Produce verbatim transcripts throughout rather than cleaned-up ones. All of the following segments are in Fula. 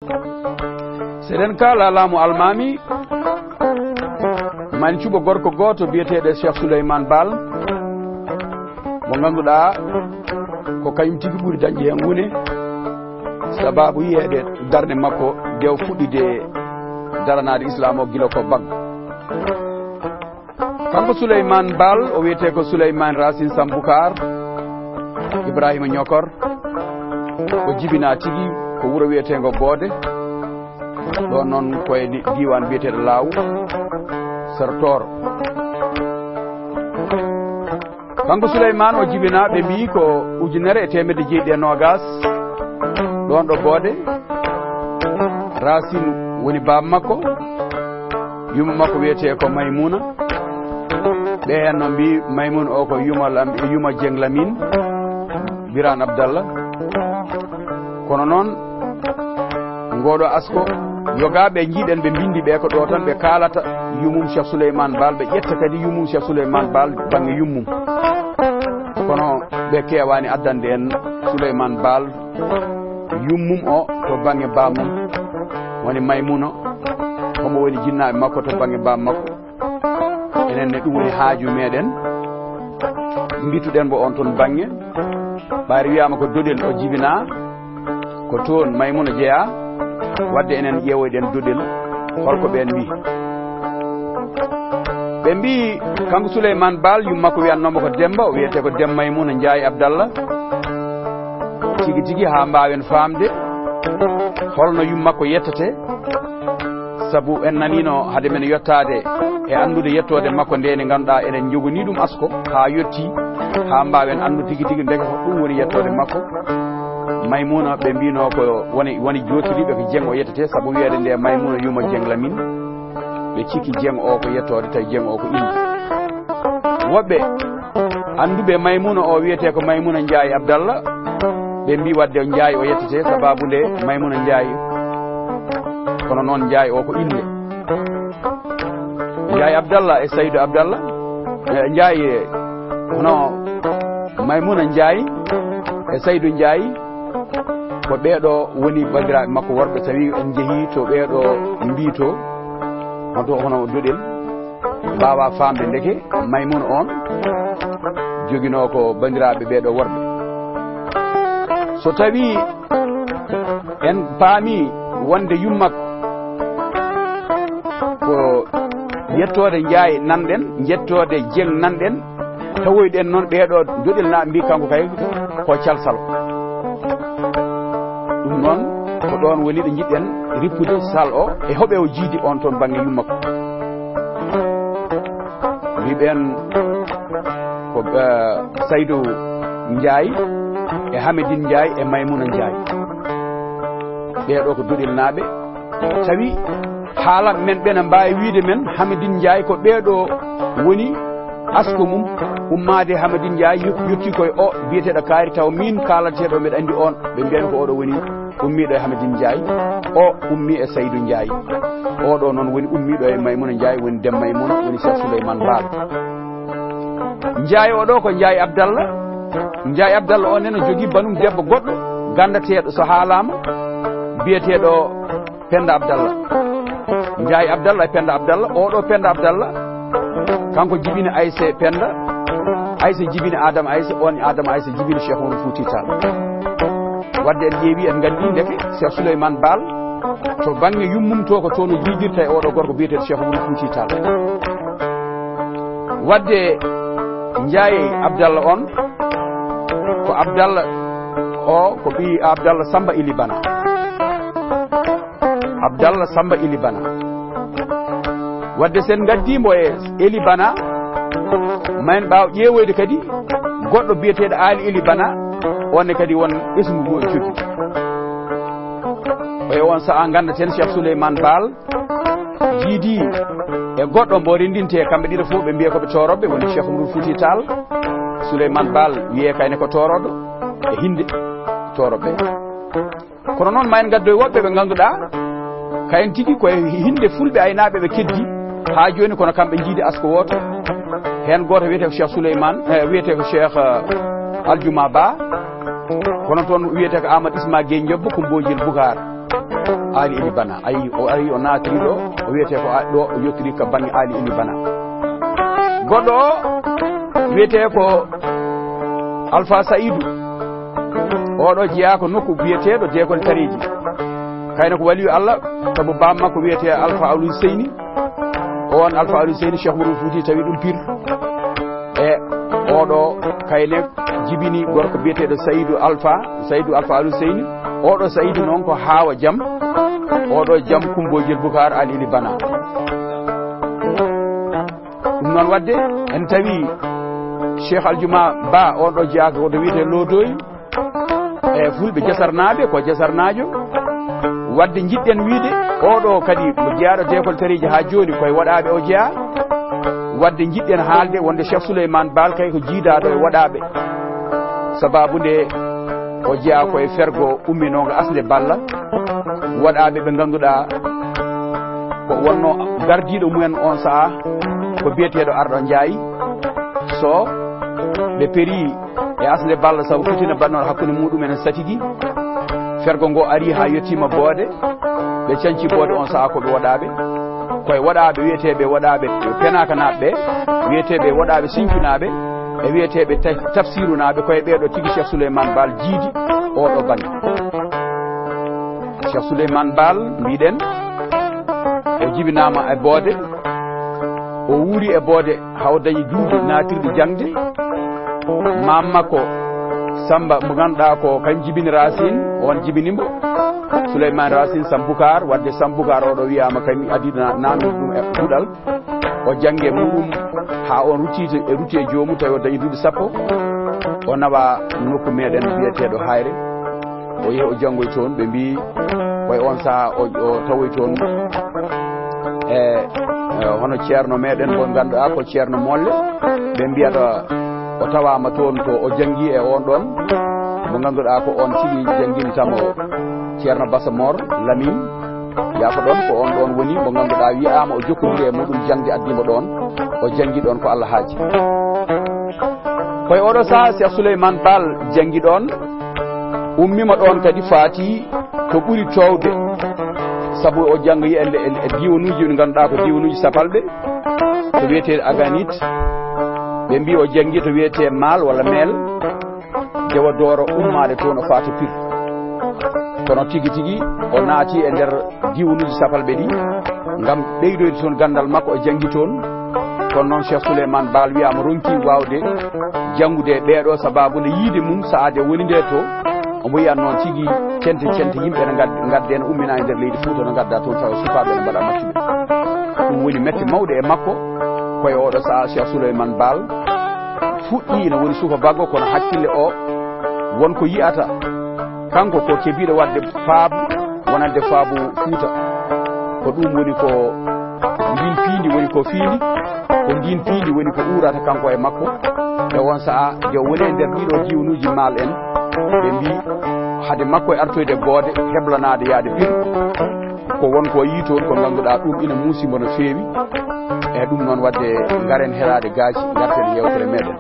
So eɗen kaala laamu almaami, maa en cuɓo gorko gooto biyeteeɗo Cheikh Souleymane Baal, mo ngannduɗaa ko kañum tigi ɓuri dañde heen wune, sabaabu yiyeede darnde makko nde o fuɗɗide daranaade Islaam o gila ko baggo. Kanko Souleymane Baal, o wiyetee ko Souleymane Racine Sam Boucar Ibrahima Ñokor. O jibinaa tigi ko wuro wiyeteengo Boode. Ɗoon noon ko e di-, diiwaan biyeteeɗo Laaw, Sara Tooro. Kanko Souleymane o jibinaa, ɓe mbiyi ko ujunere e teemedde jeeɗiɗi e noogaas, ɗoon ɗo Boode. Racine woni baaba makko. Yumma makko wiyetee ko Maymuna. Ɓe heen no mbiyi Maymuna o ko yuma Lam-, yuma Jeng Lamin, Biraan Abdallah. Kono noon, ngooɗo asko, yogaaɓe njiiɗen ɓe mbinndi ɓe ko ɗo tan ɓe kaalata yumum Cheikh Souleymane Baal, ɓe ƴetta kadi yumum Cheikh Souleymane Baal bannge yummum. Kono ɓe keewaani addande en Souleymane Baal yummum o to bannge bammum, woni Maymuna, homo woni jinnaaɓe makko to bannge bam makko. Enen ne ɗum woni haaju meɗen, mbituɗen mbo on ton bannge. Ɓayri wiyaama ko Doɗel o jibinaa, ko toon Maymuna jeyaa, wadde enen ƴeewoyɗen Doɗel, holko ɓeen mbii. Ɓe mbii, kanko Souleymane Baal, yumma ko wiyatnoomo ko Demba, o wiyetee ko Demba Maymuna Njaay Abdallah. Tigi tigi, haa mbaawen faamde holno yumma ko yettetee, sabu en naniino hade men yottaade e anndude yettoode makko nde, nde ngannduɗaa eɗen njoganii ɗum asko haa yettii, haa mbaawen anndude tigi tigi ndeke ko ɗum woni yettoode makko. Maymuna, ɓe mbiinoo ko woni, woni jootiriiɓe ko Jeng o yettetee, sabu wiyeede nde Maymuna yuma Jeng Lamin, ɓe cikki Jeng o ko yettoode, tawi Jeng o ko innde. Woɓɓe annduɓe Maymuna o wiyetee ko Maymuna Njaay Abdallah, ɓe mbii wadde Njaay o yettetee, sabaabu nde Maymuna Njaay, kono noon Njaay o ko innde. Njaay Abdallah e Saydu Abdallah, e Njaay, e, hono Maymuna Njaay e Saydu Njaay, ko ɓeeɗo woni banndiraaɓe makko worɓe. Tawi en njehii to ɓeeɗo mbii to, hoto hono Doɗel, mbaawa faamde ndeke Maymuna on joginoo ko banndiraaɓe ɓeeɗo worɓe. So tawi en paami wonde yumma ko yettoode Njaay nanɗen, yettoode Jeng nanɗen, tawoyɗen noon ɓeeɗo Doɗelnaaɓe mbii kanko kay ko calsal. Ɗum noon ko ɗoon woni ɗo njiɗɗen rippude sal o e hoɓe o jiidi on toon bannge yumma ko. Mbiɓen ko, eh, Saydu Njaay e Hamedin Njaay e Maymuna Njaay. Ɓeeɗo ko Doɗelnaaɓe. Tawi haala men ɓe na mbaawi wiide men Hamedin Njaay ko ɓeeɗo woni asko mum ummaade Hamedin Njaay yot-, yotti koye o biyeteeɗo Kaari, taw min kaalateeɗo mbeɗa anndi on, ɓe mbiyani ko oɗo woni ummiiɗo e Hamedin Njaay, o ummii e Saydu Njaay. Oɗo noon woni ummiiɗo e Maymuna Njaay, woni Dem Maymuna, woni Cheikh Souleymane Baal. Njaay oɗo ko Njaay Abdallah. Njaay Abdallah on ne no jogii banum debbo goɗɗo ganndateeɗo so haalaama, biyeteeɗo Penda Abdallah. Njaay Abdallah e Penda Abdallah, oɗo Penda Abdallah, kanko jibini Ayse Penda, Ayse jibini Adama Ayse, on Adama Ayse jibini Cheikh Oumar Fouti Tall. Wadde en ƴeewi, en nganndi ndeke Cheikh Souleymane Baal, to bannge yummum to, ko toon o jiidirta e oɗo gorko biyeteeɗo Cheikh Oumar Fouti Tall. Wadde Njaay Abdallah on, ko Abdallah o, ko ɓii Abdallah Samba Ili Bana. Abdallah Samba Ili Bana. Wadde sen ngaddii mbo e Eli Bana, ma en ɓaaw ƴeewoyde kadi goɗɗo biyeteeɗo Aali Eli Bana, on ne kadi won ɓesngu ngu o jogii. E on sahaa nganndaten Cheikh Souleymane Baal jiidi e goɗɗo mbo renndintee, kamɓe ɗiɗo fof ɓe mbiyee ko ɓe tooroɓe, woni Cheikh Oumar Fouti Tall, Souleymane Baal wiyee kayne ko tooroɗo e hinnde tooroɓe. Kono noon ma en ngaddoy woɓɓe ɓe ngannduɗaa kayen tigi ko e hinnde fulɓe aynaaɓe ɓe keddi haa jooni, kono kamɓe njiidi asko wooto. Heen gooto wiyetee ko Cheikh Souleymane, eh, wiyetee ko Cheikh, eh, Aljuma Ba, kono toon wiyetee ko Amadou Isma Gueye Ndiobbo, ko Mbojel Boucar. Aali Eli Bana. Ayi, o ari, o naatiri ɗo, o wiyetee ko a-, ɗo o yottiri ka bannge Aali Eli Bana. Goɗɗo o wiyetee ko Alfa Sayidu. Oɗo jeyaa ko nokku biyeteeɗo Deekol Tareeji. Kayna ko waliyu Allah, sabu baam makko wiyetee Alfa Alu Seyni. On Alfa Alu Seyni, Cheikh Oumar Fouti tawi ɗum Pire. E oɗo kayne jibini gorko biyeteeɗo Sayidu Alfa, Sayidu Alfa Alu Seyni. Oɗo Sayidu noon ko Haawa Jam. Oɗo Jam Kumbo Jel Bukaar Aali Eli Bana. Ɗum noon waɗde, en tawi Cheikh Aljuma Ba, on ɗo jeyaa ko to wiyetee Loodoy. E Fulɓe Jasarnaaɓe, ko Jasarnaajo. Waɗde njiɗɗen wiyde, oɗo kadi mo jeyaaɗo Deekol Tareeji haa jooni, koye waɗaaɓe o jeyaa. Waɗde njiɗɗen haalde wonde Cheikh Souleymane Baal kay ko jiidaaɗo e waɗaaɓe. Sababu nde o jeyaa koye fergo umminoongo Asnde Balla, waɗaaɓe ɓe ngannduɗaa ko wonno gardiiɗo mumen on sahaa ko biyeteeɗo Arɗo Njaay. So ɓe perii e Asnde Balla sabu fitina baɗnooɗo hakkunde muɗum en satigi, fergo ngo ari haa yettiima Boode, ɓe canci Boode on sahaa ko ɓe waɗaaɓe. Koye waɗaaɓe wiyeteeɓe waɗaaɓe Penakanaaɓe ɓe, wiyeteeɓe waɗaaɓe Sinkunaaɓe, e wiyeteeɓe ta-, Tafsirunaaɓe, koye ɓeeɗo tigi Cheikh Souleymane Baal jiidi oɗo bannge. Cheikh Souleymane Baal, mbiɗen, o jibinaama e Boode, o wuuri e Boode haa o dañi duuɓi naatirɗi jaŋde. Maam makko Samba mo ngannduɗaa ko kañum jibini Racine, on jibini mbo Souleymane Racine Sambukaar, waɗde Sambukaar oɗo wiyaama kañum adii na-, naamni ɗum e duɗal. O janngi e muɗum haa on rutti to, e rutti e joomum, tawi o dañi duuɓi sappo. O nawa nokku meɗen biyeteeɗo Hayre. O yehi o janngoyi toon, ɓe mbi koye on sahaa o, o tawoyi toon e, e, hono ceerno meɗen mo ngannduɗaa ko Ceerno Molle. Ɓe mbiyata o tawaama toon to o janngi e on ɗon mo ngannduɗaa ko on tigi janngintamo Ceerno Basa Mor Lamin. Yaafo ɗon ko on ɗon woni mo ngannduɗaa wiyaama o jokkondiri e muɗum jaŋde addiimo ɗon, o janngi ɗon ko Allah haaji. Koye oɗo sahaa Cheikh Souleymane Baal janngi ɗon, ummiima ɗon kadi faati ko ɓuri toowde, sabu o janngi e, e, e diiwanuuji ɗi ngannduɗaa ko diiwanuuji sapalɓe, to wiyetee Aganit, ɓe mbi o janngi to wiyetee Maal walla Meel, Dewa Dooro ummaade toon o faati Pire. Kono tigi tigi o naati e nder diiwanuuji sapalɓe ɗi ngam ɓeydoyde toon ganndal makko, o janngi toon. Kono noon Cheikh Souleymane Baal wiyaama ronki waawde janngude e ɓeeɗo, sababu nde yiide mum sahaa nde woni nde to, omo yiya noon tigi cente cente yimɓe ne ngad-, ngadde ne ummina e nder leydi Fuuta, ne ngadda toon tawa sukaaɓe ne mbaɗa maccuɓe. Ɗum woni mette mawɗe e makko. Koye oɗo sahaa Cheikh Souleymane Baal fuɗɗii ina woni suka baggo, kono hakkille o won ko yiyata. Kanko ko kebiiɗo waɗde faabu, wonande faabu Fuuta. Ko ɗum woni ko ndin piindi woni ko fiindi, ko ndin piindi woni ko uurata kanko e makko. E on sahaa, nde o woni e nder ɗiɗo diiwanuuji Maal en, ɓe mbi hade makko e artoyde Boode, heblanaade yaade Pire. Ko won ko yii toon ko ngannduɗaa ɗum ina muusi mbo no feewi. E ɗum noon waɗde ngaren heraade gaaci, ngarten yewtere meɗen.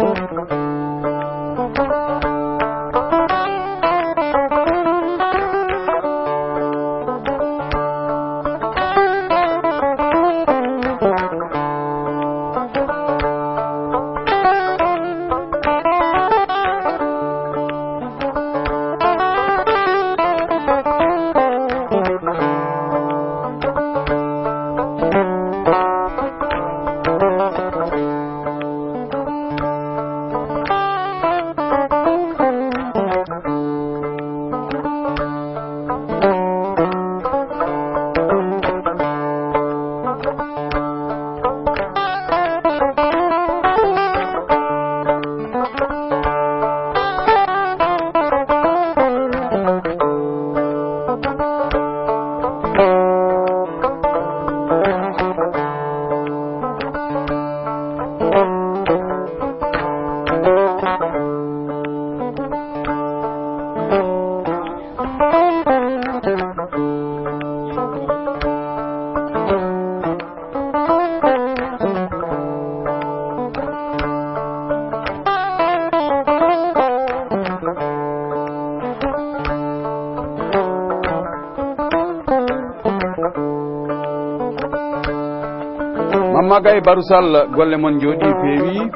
Mamma Gaye Baru Sall, golle mon njooɗii, peewi.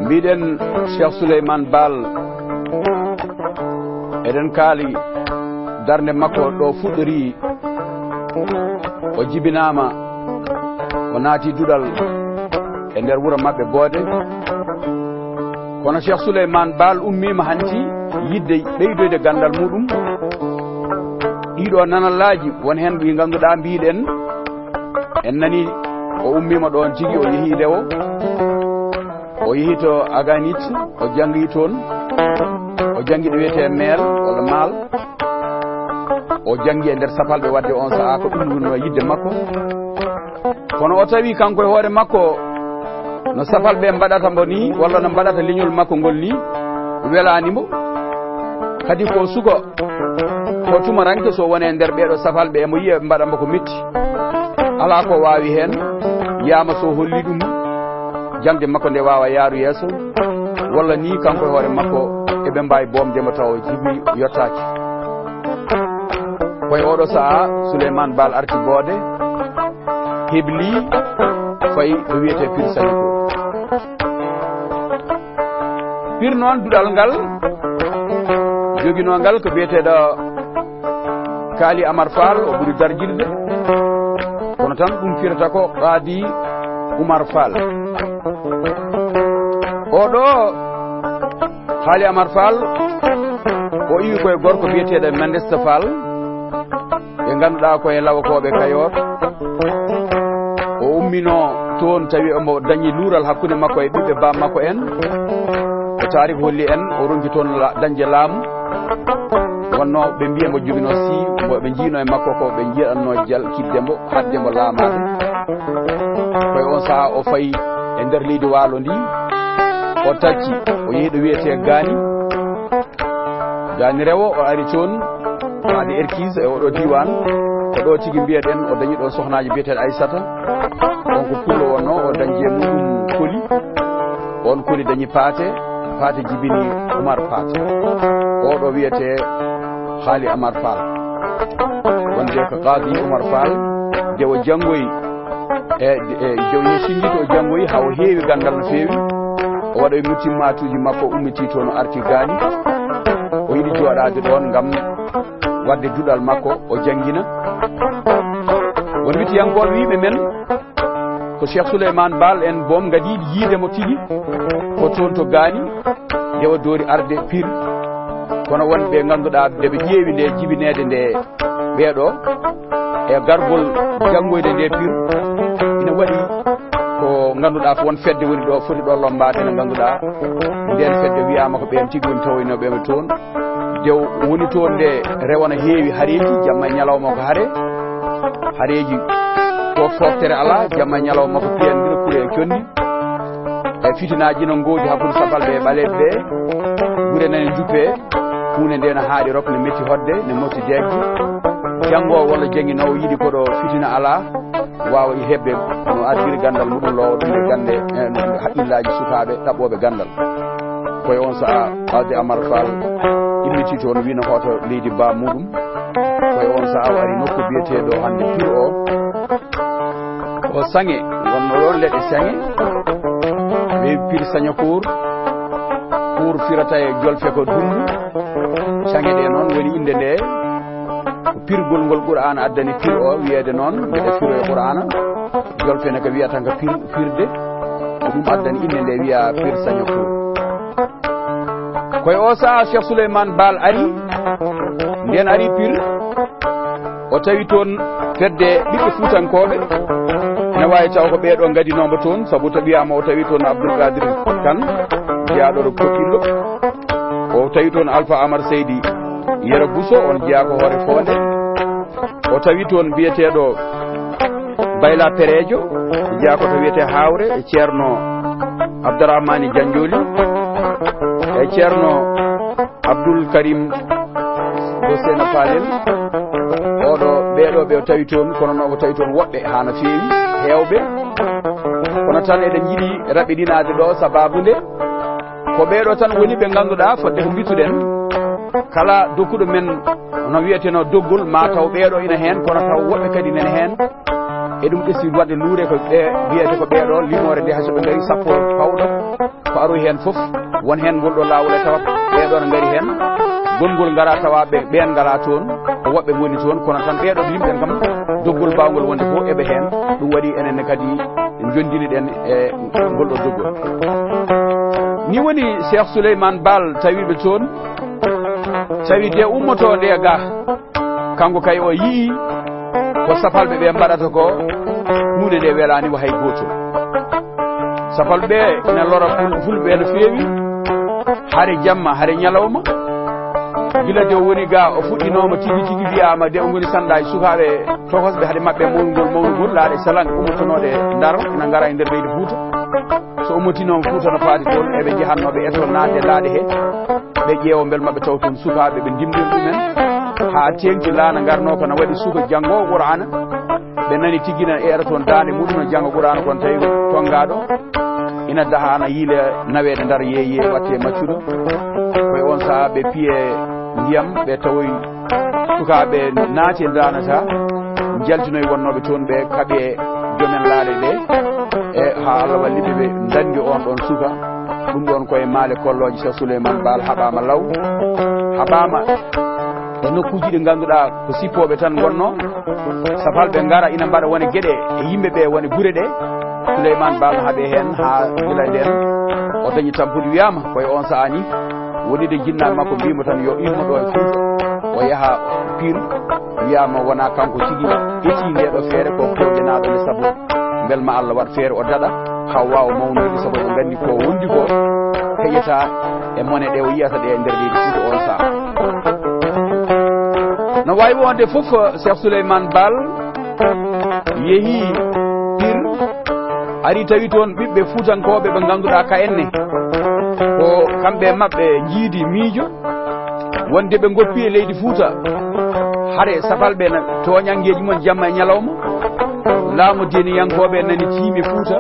Mbiɗen Cheikh Souleymane Baal, eɗen kaali darnde makko ɗo fuɗɗori, o jibinaama, o naati duɗal e nder wuro maɓɓe Boode. Kono Cheikh Souleymane Baal ummiima hanti yiɗde ɓeydoyde ganndal muɗum. Ɗiɗo nanallaaji, won heen ɗi ngannduɗaa mbiɗen, en nani o ummiima ɗoon tigi, o yehi Rewo, o yehi to Aganit, o janngi toon, o janngi ɗo wiyetee Meel walla Maal, o janngi e nder sapalɓe, wadde on sahaa ko ɗum wonno yiɗde makko. Kono o tawi kanko e hoore makko no sapalɓe mbaɗata mbo ni, walla no mbaɗata leñol makko ngol ni, welaani mo. Kadi ko suka, ko tumaranke, so wonee nder ɓeeɗo sapalɓe, emo yiya mbaɗa mbo ko metti. Alaa ko waawi heen, yiyaama so holli ɗum, jaŋde makko nde waawa yaaru yeeso, walla ni kanko e hoore makko eɓe mbaawi boomde mo tawa o jibini, yottaaki. Ko e oɗo sahaa Souleymane Baal arti Boode, hebli, fayi to wiyetee Pir Sañi ko. Pir noon, duɗal ngal joginoo ngal ko biyeteeɗo Kaali Amar Faal, o ɓuri darjirde, kono tan ɗum firata ko Qaadi Umar Faal. Oɗo Haali Amar Faal, o iwi koye gorko biyeteeɗo Mendesta Faal, ɓe ngannduɗaa ko e lawakooɓe Kayoor. O umminoo toon, tawi omo dañi luural hakkunde makko e ɓiɓɓe baam makko en. Ko taariik holli en, o ronki toon la-, dañde laamu. Wonno ɓe mbiya mbo jogino si, mbo ɓe njiino e makko ko ɓe njiɗanno jal kidde mbo, haɗde mbo laamaade. Koye on sahaa o fayi e nder leydi Waalo ndi, o tacci, o yehi ɗo wiyetee Gaani. Gaani Rewo, o ari toon, waɗi erkiis e oɗo diiwaan. Ko ɗo tigi mbiyaɗen, o dañi ɗo sohnaaji biyeteeɗo Aysata. On ko pullo wonno, o dañi e muɗum koli. On koli dañi paate, paate jibini Umar Paate. Oɗo wiyetee Haali Amar Faal. Wonde ko Qaadi Umar Faal, nde o janngoyi, e, e, nde o yehi Sinngi to o janngoyi, haa o heewi ganndal no feewi. O waɗoyi mutimmaatuuji makko, ummitii toon, o arti Gaani. O yiɗi jooɗaade ɗoon ngam waɗde duɗal makko, o janngina. Won witiyankooɓe wiyɓe men, ko Cheikh Souleymane Baal en boom ngadi yiide mo tigi ko toon to Gaani, nde o doori arde Pir. Kono won ɓe ngannduɗaa nde ɓe ƴeewi nde jibineede nde ɓeeɗo e gargol janngoyde nde Pir, ina waɗi ko ngannduɗaa ko won fedde woni ɗo, foti ɗo lommbaade, nde ngannduɗaa ndeen fedde wiyaama ko ɓeen tigi woni tawoynooɓe ɓe toon. Nde woni toon nde rewo na heewi hareeji, jamma e ñalawma ko hare. Hareeji ko foftere alaa, jamma e ñalawma ko piyandira kure e conndi. E fitinaaji no ngoodi hakkunde sapalɓe e ɓaleeɓe ɓe. Gure nane njuppee, huunde nde no haaɗi rok, ne metti hoɗde, ne moƴƴi deeƴde. Janngoowo walla jannginoowo yiɗi koɗo fitina alaa, waawa heɓde no ardiri ganndal muɗum, loowa ɗum e gannde, e haqqillaaji sukaaɓe ɗaɓɓooɓe ganndal. Koye on sahaa, Qaadi Amar Faal immiti toon, wii no hoota leydi ba muɗum. Koye on sahaa, o ari nokku biyeteeɗo hannde Pir o. O saŋe, wonno ɗoon leɗɗe saŋe, ɓe Pir Saña Koor, Koor firata e jolfe ko dunndu. Saŋe ɗe noon woni innde nde. Ko pirgol ngol Qur'aana addani Pir o wiyeede noon, mbeɗa firo e Qur'aana. Jolfe ne ko wiyata ko pir-, firde. Ko ɗum addani innde nde wiya Pir Saña Koor. Koye o sahaa Cheikh Souleymane Baal ari, nden ari Pir, o tawi toon fedde ɓiɓɓe Fuutankooɓe. Ene waawi taw ko ɓeeɗo ngadinoomo toon, sabu to wiyaama o tawi toon Abdoul Kadir Kan, jeyaaɗo ɗo Kokillo. O tawi toon Alpha Amar Seydi Yero Bousso, on jeyaa ko Hoore Foonde. O tawi toon biyeteeɗo Bayla Pereejo, jeyaa ko to wiyetee Haawre, e Ceerno Abdourahmani Janjoli, e Ceerno Abdoul Karim Hosseina Falel. Oɗo, ɓeeɗo ɓe o tawi toon, kono noon o tawi toon woɓɓe haa no feewi, heewɓe. Kono tan eɗen njiɗi raɓɓiɗinaade ɗo sababu nde ko ɓeeɗo tan woni ɓe ngannduɗaa, fodde ko mbituɗen, Kala dokkuɗo men no wiyeteno doggol, ma taw ɓeeɗo ina heen, kono taw woɓɓe kadi nene heen. Eɗum ɓesdi waɗde luure ko ɓe wiyete ko ɓeeɗo, limoore nde hay so ɓe ngari sappo pawɗo, ko aroy heen fof, won heen ngol ɗo laawol e tawat ɓeeɗo no ngari heen. Gongol ngara tawa ɓe, ɓeen ngala toon, ko woɓɓe ngoni toon, kono tan ɓeeɗo yimɓe kam, doggol mbaawngol wonde fof eɓe heen. Ɗum waɗi enen ne kadi njonndini ɗen e ngol ɗo doggol. Ni woni Cheikh Souleymane Baal tawiiɓe toon, tawi de ummotoo nde ga, kanko kay o yii ko sapalɓe ɓe mbaɗata ko, huunde nde welaani mo hay gootol. Sapalɓe ɓe ina lora ful-, fulɓe no feewi, hare jamma, hare ñalawma. Gila de o woni ga, o fuɗɗinooma tigi tigi, wiyaama de o ngoni sanɗaaji sukaaɓe tokosɓe, hade maɓɓe mawnugol, mawnugol, laaɗe salang ummotonooɗe Ndar, ina ngara e nder leydi Fuuta. So ummotinooma Fuuta no faati toon, eɓe njahatnoo ɓe eto naatde laaɗe he, ɓe ƴeewa mbel maɓe taw toon sukaaɓe, ɓe ndimndira ɗumen. Haa teeŋti laana ngarnoo ko na waɗi suka janngoowo Qur'aana. Ɓe nani tigi na eera toon daande muɗum no jannga Qur'aana kon, tawi ko tonngaaɗo ina daha na yiile naweede Ndar, yeeye watte maccuɗo. Ko e on sahaa ɓe piye ndiyam, ɓe tawoy sukaaɓe naati e daanata, njaltinoy wonnooɓe toon ɓe kaɓe joomen laaɗe ɗe. E haa Allah walli ɓe, ɓe ndanndi on ɗon suka. Ɗum ɗon ko e maale kollooje Cheikh Souleymane Baal haɓaama law, haɓaama e nokkuuji ɗi ngannduɗaa ko sippooɓe tan ngonnoo. Sapalɓe ngara ina mbaɗa wone geɗe e yimɓe ɓe, wone gure ɗe. Souleymane Baal no haɓe heen haa gila ndeen o dañi tampude. Wiyaama ko e on sahaa ni wonide jinnaaɓe makko mbiimo tan yo immo ɗo e Fuuta, o yaha Pire. Wiyaama wona kanko tigi eti nde ɗo feere, ko kewɗenaaɗo nde, sabu mbel ma Allah waɗ feere o daɗa, haa o waawa mawnoyde, sabu eɗen nganndi ko wondi ko heƴata e mone ɗe o yiyata ɗe e nder leydi Fuuta on sahaa. No waawi wonde fof, Cheikh Souleymane Baal yehi Pire, ari tawi toon ɓiɓɓe fuutankooɓe ɓe ngannduɗaa ka enne, ko kamɓe e maɓɓe njiidi miijo, wonde ɓe ngoppi e leydi Fuuta hare sapalɓe na tooñanngeeji mum jamma e ñalawma. Laamu diiniyankooɓe nani tiimi Fuuta.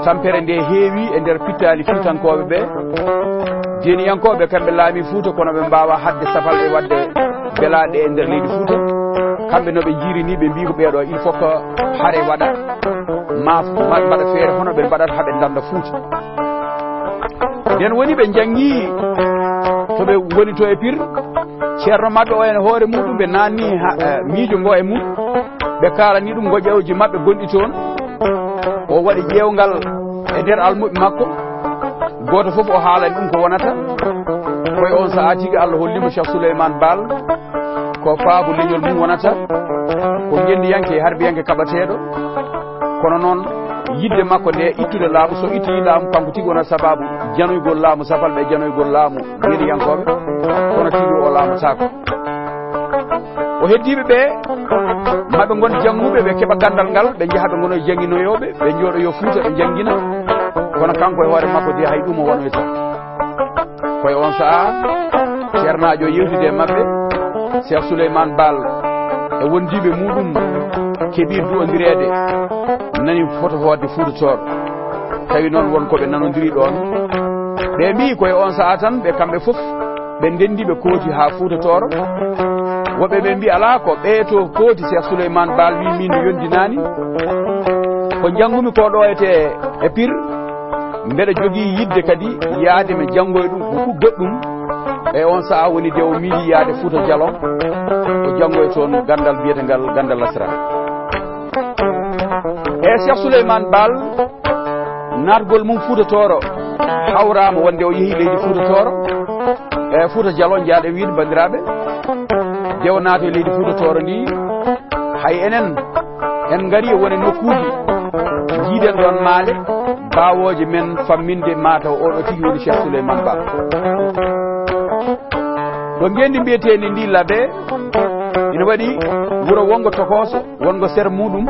Tampere nde heewi e nder pittaali fuutankooɓe ɓe. Diiniyankooɓe kamɓe laami Fuuta, kono ɓe mbaawa haɗde sapalɓe waɗde belaaɗe e nder leydi Fuuta. Kamɓe no ɓe njiiri ni, ɓe mbii ko ɓeeɗo, il faut que hare waɗa, ma, ma mbaɗa feere hono ɓe mbaɗata haa ɓe ndannda Fuuta. Nden woni ɓe njanngi to ɓe ngoni to e Pire. Ceerno maɓɓe o en hoore muɗum, ɓe naanni ha, eh, miijo ngo e mum. Ɓe kaalani ɗum ngoƴawji maɓɓe gonɗi toon. O waɗi ƴeewngal e nder almuɓɓe makko. Gooto fof o haalani ɗum ko wonata. Koye on sahaa tigi Allah holli mo Cheikh Souleymane Baal ko faabu leñol mum wonata. Ko ngenndiyanke e harbiyanke kaɓateeɗo. Kono noon, yidde makko nde ittude laamu, so itti laamu, kanko tigi wona sabaabu janoygol laamu, sapalɓe janoygol laamu diiniyankooɓe, kono tigi o laamataako. O heddiiɓe ɓe, maɓe ngon jannguɓe, ɓe keɓa ganndal ngal, ɓe njaha ɓe ngono jannginoyooɓe, ɓe njooɗoyo Fuuta, ɓe njanngina. Kono kanko e hoore makko de, hay ɗum o wanoyta. Koye on sahaa, ceernaajo yewtide e maɓɓe, Cheikh Souleymane Baal e wondiiɓe muɗum keɓi duwondireede, nani foto hoodde Fuuta Tooro. Tawi noon won ko ɓe nanondiri ɗoon. Ɓe mbii koye on sahaa tan, ɓe kamɓe fof, ɓe ndenndi, ɓe kooti haa Fuuta Tooro. Woɓɓe ɓe mbii alaa, ko ɓe to kooti, Cheikh Souleymane Baal wii min mi yondinaani. Ko njanngumi ko ɗo etee e Pire. Mbeɗa jogii yidde kadi yahde mi janngoya ɗum ko goɗɗum. E on sahaa woni de o miiji yahde Fuuta Jalon, o janngoya toon ganndal biyetengal ganndal lasra. E Cheikh Souleymane Baal, naatgol mum Fuuta Tooro hawraama wonde o yehi leydi Fuuta Tooro. E Fuuta Jalon, njaaɗe wiide, banndiraaɓe, de o naati e leydi Fuuta Tooro ndi, hay enen en ngari e wone nokkuuji, njiiden ɗoon maale baawooje men famminde mataw oɗo tigi woni Cheikh Souleymane Ba. Ɗo ngenndi mbiyeteendi ndi Labe ina waɗi wuro wonngo tokooso, wonngo sera muɗum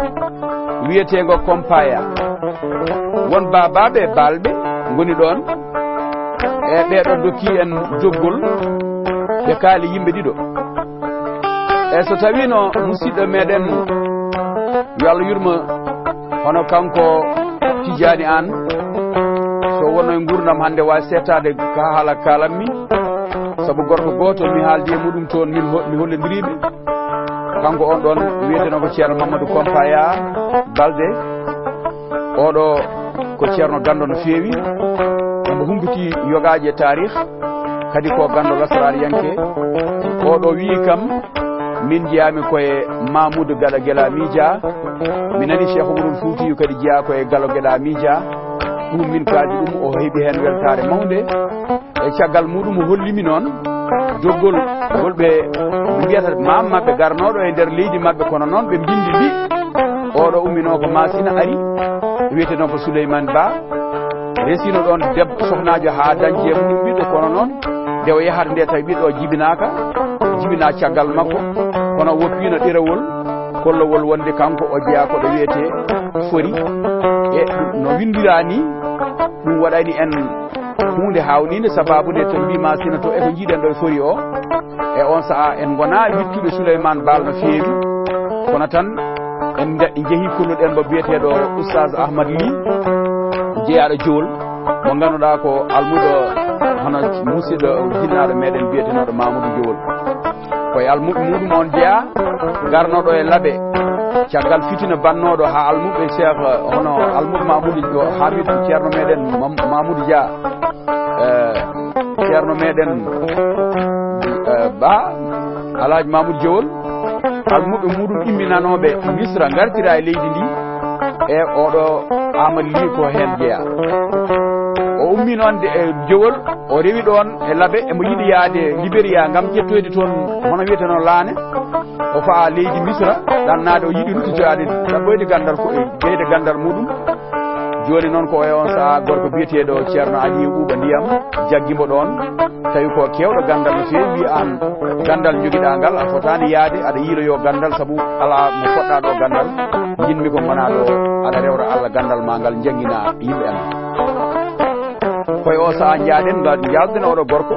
wiyeteengo Kompaya. Won baabaaɓe e baalɓe ngoni ɗoon, e ɓeeɗo dokki en doggol, ɓe kaali yimɓe ɗiɗo. E so tawiino musidɗo meɗen, yo Allah yurmo, hono kanko Tijani Aan, so wonno e nguurndam hannde, waawi seettaade ka haala kaalammi. Sabu gorko gooto mi haaldi e muɗum toon, min ho-, mi hollondiriiɓe. Kanko on ɗoon wiyetenoo ko Ceerno Mamadou Kompaya Balde. Oɗo ko ceerno ganndo no feewi. Omo humpiti yogaaji e taarih. Kadi ko ganndo lasraariyanke. Oɗo wiyi kam, min njiyaami ko e Mamoudou Galo Gela Mija. Mi nani Cheikh Oumarul Foutiyou kadi jeyaa ko e Galo Gela Mija. Ɗum min kaali ɗum, o heɓi heen weltaare mawnde. E caggal muɗum o holli mi noon doggol ngol ɓe mbiyata maam maɓɓe garnooɗo e nder leydi maɓɓe, kono noon ɓe mbindi mbi oɗo umminoo ko Masina ari, wiyetee noon ko Souleymane Ba. Resino ɗoon debbo sohnaajo haa dañje e mum ɓiɗɗo, kono noon nde o yahata nde tawi ɓiɗɗo o jibinaaka, jibinaa caggal makko, kono woppiino ɗerewol, kollowol wonde kanko o jeyaa ko ɗo wiyetee Fori. E no windiraa ni, ɗum waɗani en huunde haawniinde, sababu nde to mbi Masina to e ko njiiɗen ɗo e Fori o. E on sa'a en ngonaa wittuɓe Souleymane Baal no feewi, kono tan en nde-, en njehi kolluɗen mo biyeteeɗo Oustaz Ahmad Ly, jeyaaɗo Jowol, mo ngannduɗaa ko almuudo hono musidɗo jinnaaɗo meɗen biyetenooɗo Mamoudou Jowol. Ko e almuudo muɗum on jeyaa, garnoɗo e Laɓe, caggal fitina bannooɗo haa almuɓɓe Cheikh, hono almuɓɓe Mamoudou Hamidou, ceerno meɗen Mam-, Mamoudou Dia, eh, ceerno meɗen, eh, Ba, Alhaji Mamoudou Jowol, almuɓɓe muɗum imminanooɓe Misra ngartira e leydi ndi, e oɗo Amadou Ly ko heen jeyaa. O ummi noon de, e Jowol, o rewi ɗoon e Laɓe, emo yiɗi yahde Liberiya ngam ƴettoyde toon, hono wiyeteno Laane. O fa'a leydi Misra, ɗannaade, o yiɗi ruttitoyaade, ɗaɓɓoyde ganndal ko, ɓeyde ganndal muɗum. Jooni noon ko e on sa'a gorko biyeteeɗo Ceerno Aliyu Ɓuuɓa Ndiyam jaggi mo ɗoon, tawi ko keewɗo ganndal no feewi, wi'i aan ganndal njogiɗaa ngal, a fotaani yahde aɗa yiiloyoo ganndal, sabu alaa mo poɗɗaa ɗo ganndal, njiɗmi ko ngonaa ɗo aɗa rewra Alla ganndal maa ngal, njannginaa yimɓe am. Ko e o sa'a njaaɗen, ngal njaalden oɗo gorko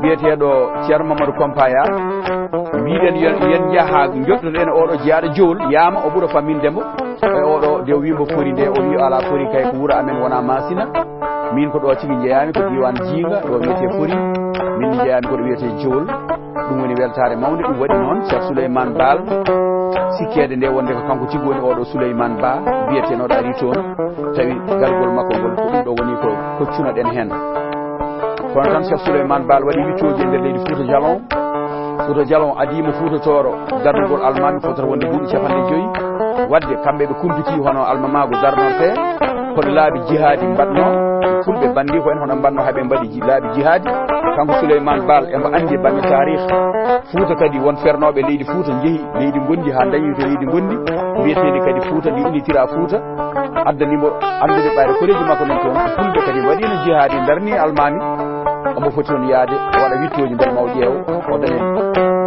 biyeteeɗo Ceerno Mamadou Kompaya. Mbiɗen yen, yen njaha njoɗɗoɗen oɗo jeyaaɗo Jowol, yaama o ɓura famminde mo. E oɗo nde o wii mbo Fori nde, o wii alaa Fori kay ko wuro amen wona Masina. Min ko ɗo tigi njeyaami, ko diiwaan Jiinga, ɗo wiyetee Fori. Min njeyaami ko ɗo wiyetee Jowol. Ɗum woni weltaare mawnde, ɗum waɗi noon Cheikh Souleymane Baal sikkeede nde wonde ko kanko tigi woni oɗo Souleymane Ba, biyetenooɗo ari toon, tawi gargol makko ngol ko ɗum ɗo woni ko koccunoɗen heen. Kono tan Cheikh Souleymane Baal waɗi wittooji e nder leydi Fouta Jalon. Fouta Jalon adii mo Fouta Tooro, darnugol almaami fotata wonde duuɓi capanɗe joyi. Waɗde kamɓe ɓe kumpiti hono almamaagu darnortee, kono laabi jihaadi mbaɗno, fulɓe banndi ko en hono mbaɗno haa ɓe mbaɗi ji-, laabi jihaadi. Kanko Souleymane Baal emo anndi bannge taarih. Fouta kadi won fernooɓe leydi Fouta njehi leydi ngonndi haa dañi to leydi ngonndi, mbiyeteeɗi kadi Fouta, ndi innitira Fouta, addani mbo anndude ɓayre koreeji makko nen toon, ko fulɓe kadi mbaɗiino jihaadi, ndarni almaami, omo foti toon yahde, o waɗa wittooji mbele ma o ƴeew, o daña,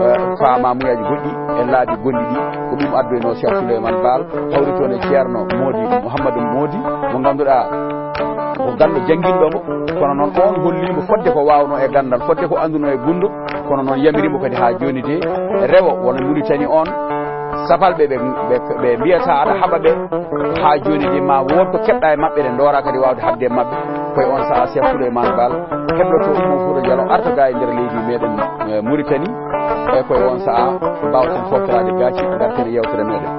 eh, faamaamuyaji goɗɗi e laabi gonɗi ɗi, ko ɗum addoyno Cheikh Souleymane Baal, hawri toon e Ceerno Moodi, Mouhamadou Moodi, mo ngannduɗaa ko ganndo jannginɗo mo, kono noon on holli mo fodde ko waawnoo e ganndal, fodde ko anndunoo e gunndo, kono noon yamiri mo kadi haa jooni de, rewo wona Muritani on, sapalɓe ɓe, ɓe, ɓe mbiyata aɗa haɓa ɓe, haa jooni de ma wood ko keɓɗa e maɓɓe, ɗe ndoora kadi waawde haɓde e maɓɓe. Ko e on sa'a Cheikh Souleymane Baal hebloto ummo Fouta Jalon arta ga e nder leydi meɗen, eh, Muritani. E ko e on sa'a mbawten foftoraade gaaci, ngarten e yewtere meɗen.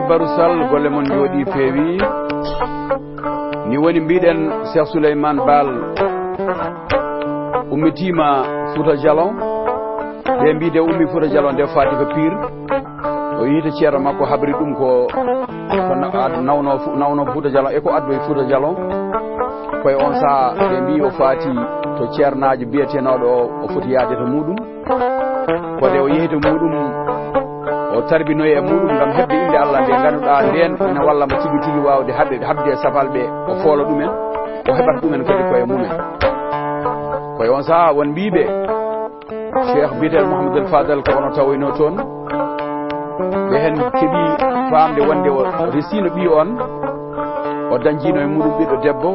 Barusal, golle mon njooɗii peewi. Ni woni mbiɗen, Cheikh Souleymane Baal ummitiima Fouta Jalon. Ɓe mbii de ummi Fouta Jalon de faati ko Pire. O yiita ceerno makko habri ɗum ko, ko na-, ad-, nawno fu-, nawno Fouta Jalon e ko addoyi Fouta Jalon. Koye on saha ɓe mbii o faati to ceernaajo biyetenooɗo o, o foti yaade to muɗum. Ko nde o yehi to muɗum, o tarbinoyi e muɗum ngam heɓde innde Allah nde ngannduɗaa ndeen ina walla mo tigi tigi waawde haɓe, haɓde e safalɓe, o foola ɗumen, o heɓata ɗumen kadi koye mumen. Koye on saha won mbiiɓe Cheikh biyeteeɗo Mouhamadoul Fadal ko ono tawoyno toon. Ɓe heen keɓi faamde wonde o resiino ɓiy on, o dañjiino e muɗum ɓiɗɗo debbo.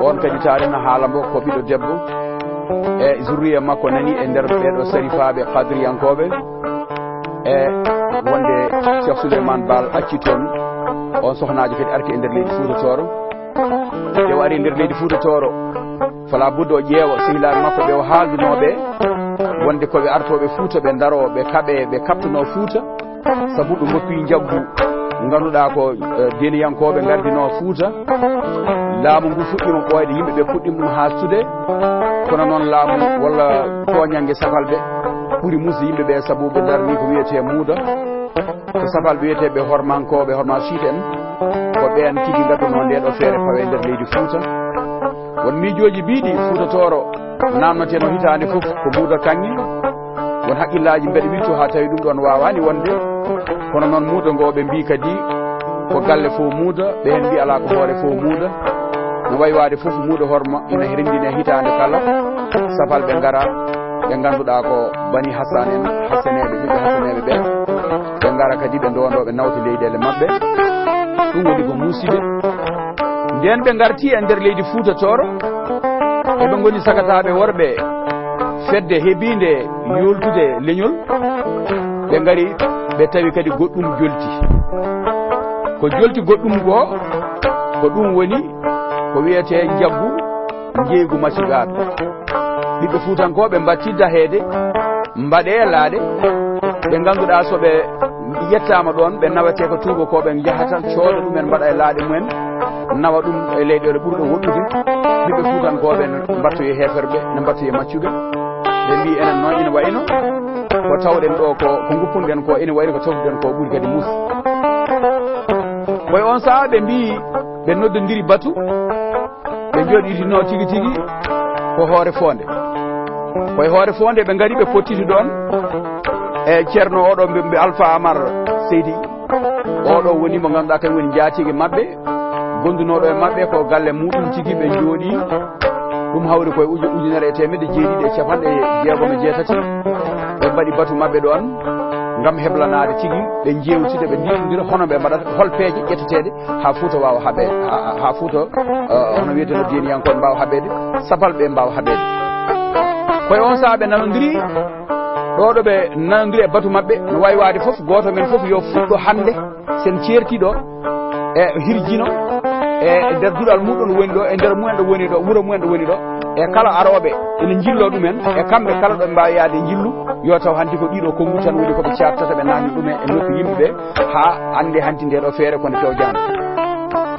On kadi taarino haala mbo ko ɓiɗɗo debbo. E zurriya makko nani e nder ɓeeɗo sarifaaɓe kadiriyankooɓe. E wonde Cheikh Souleymane Baal acci toon on sohnaajo kadi arti e nder leydi Fouta Tooro. Nde o ari e nder leydi Fouta Tooro, fala budde o ƴeewa sehilaaɓe makko ɓe o haaldunooɓe, wonde ko ɓe artooɓe Fouta, ɓe ndaroo, ɓe kaɓee, ɓe kaɓtonoo Fouta, sabu ɓe ngoppi njaggu ngannduɗaa ko, eh, diiniyankooɓe ngardinoo Fouta. Laamu ngu fuɗɗiima ɓooyde, yimɓe ɓe puɗɗiima ɗum haastude. Kono noon laamu walla tooñannge safalɓe ɓuri musde yimɓe ɓe, sabu ɓe ndarni ko wiyetee muuda. Ko safalɓe wiyeteeɓe hormankooɓe, horma siit en, ko ɓeen tigi ngadduno nde ɗo feere pawe nder leydi Fouta. Won miijooji mbiiɗi Fouta Tooro naamnateno hitaande fof ko muuda kaŋŋe. Won haqqillaaji mbeɗa wittu haa tawi ɗum ɗoon waawaani wonde. Kono noon muuda ngo ɓe mbii kadi ko galle fof muuda, ɓe heen mbii alaa ko hoore fof muuda. No wayi waade fof muuda horma ina renndine hitaande kala. Safalɓe ngara, ɓe ngannduɗaa ko Bani Hassan en, Hassaneeɓe, ɓiɓɓe Hassaneeɓe ɓe. Ɓe ngara kadi ɓe ndoondo, ɓe nawta leyɗeele maɓɓe. Ɗum woni ko muusiɓe. Ndeen ɓe ngarti e nder leydi Fouta Tooro, eɓe ngoni sagataaɓe worɓe fedde heɓiinde yooltude leñol. Ɓe ngari, ɓe tawi kadi goɗɗum jolti. Ko jolti goɗɗum ko, ko ɗum woni ko wiyetee njaggu njeeygu maccugaaɓe. Ɓiɓɓe Fuutankooɓe mbaɗti daheede, mbaɗee laaɗe, ɓe ngannduɗaa so ɓe yettaama ɗoon, ɓe nawetee ko tuubakooɓe, njahata cooda ɗumen, mbaɗa e laaɗe mumen, nawa ɗum e leyɗeele ɓurɗe woɗɗude. Ɓiɓɓe Fuutankooɓe ne mbattoyi heeferɓe, ne mbattoyi maccuɓe. Ɓe mbii enen noon ina wayno ko tawɗen ɗo ko, ko nguppunɗen ko ina wayno ko tawtuɗen ko ɓuri kadi muus. Koye on sahaa ɓe mbii, ɓe noddondiri batu, ɓe jooɗitinoo tigi tigi ko Hoore Foonde. Koye Hoore Foonde ɓe ngari, ɓe pottiti ɗoon e ceerno oɗo mbi-, mbi Alpha Amar Seydi. Oɗo woni mo ngannduɗaa kañum woni njaatige maɓɓe, gondunooɗo e maɓɓe ko galle muɗum tigi, ɓe njooɗii. Ɗum hawri koye uju-, ujunere e teemedde jeeɗiɗi e capanɗe jeegom e jeetati. Ɓe mbaɗi batu maɓɓe ɗoon ngam heblanaade tigi, ɓe njeewtida, ɓe ndiwdira hono ɓe mbaɗata, hol peeje ƴetteteeɗe haa Fuuta waawa haɓeede, haa, haa Fuuta, eh, hono wiyeteno diiniyankooɓe mbaawa haɓeede, sapalɓe mbaawa haɓeede. Koye on sahaa ɓe nanondiri, ɗo ɗo ɓe nanondiri e batu maɓɓe, no waawi waade fof, gooto men fof yo fuɗɗo hannde, sen ceerti ɗo, e hirjino, e nder duɗal muɗum woni ɗo, e nder mumen ɗo woni ɗo, wuro mumen ɗo woni ɗo, e kala arooɓe ene njillo ɗumen, e kamɓe kala ɗo ɓe mbaawi yaade njillu, yo taw hanti ko ɗiɗo konnguɗi tan woni ko ɓe caattata, ɓe naamni ɗumen e noppi yimɓe ɓe, haa annde hanti nde ɗo feere kono fewjaano.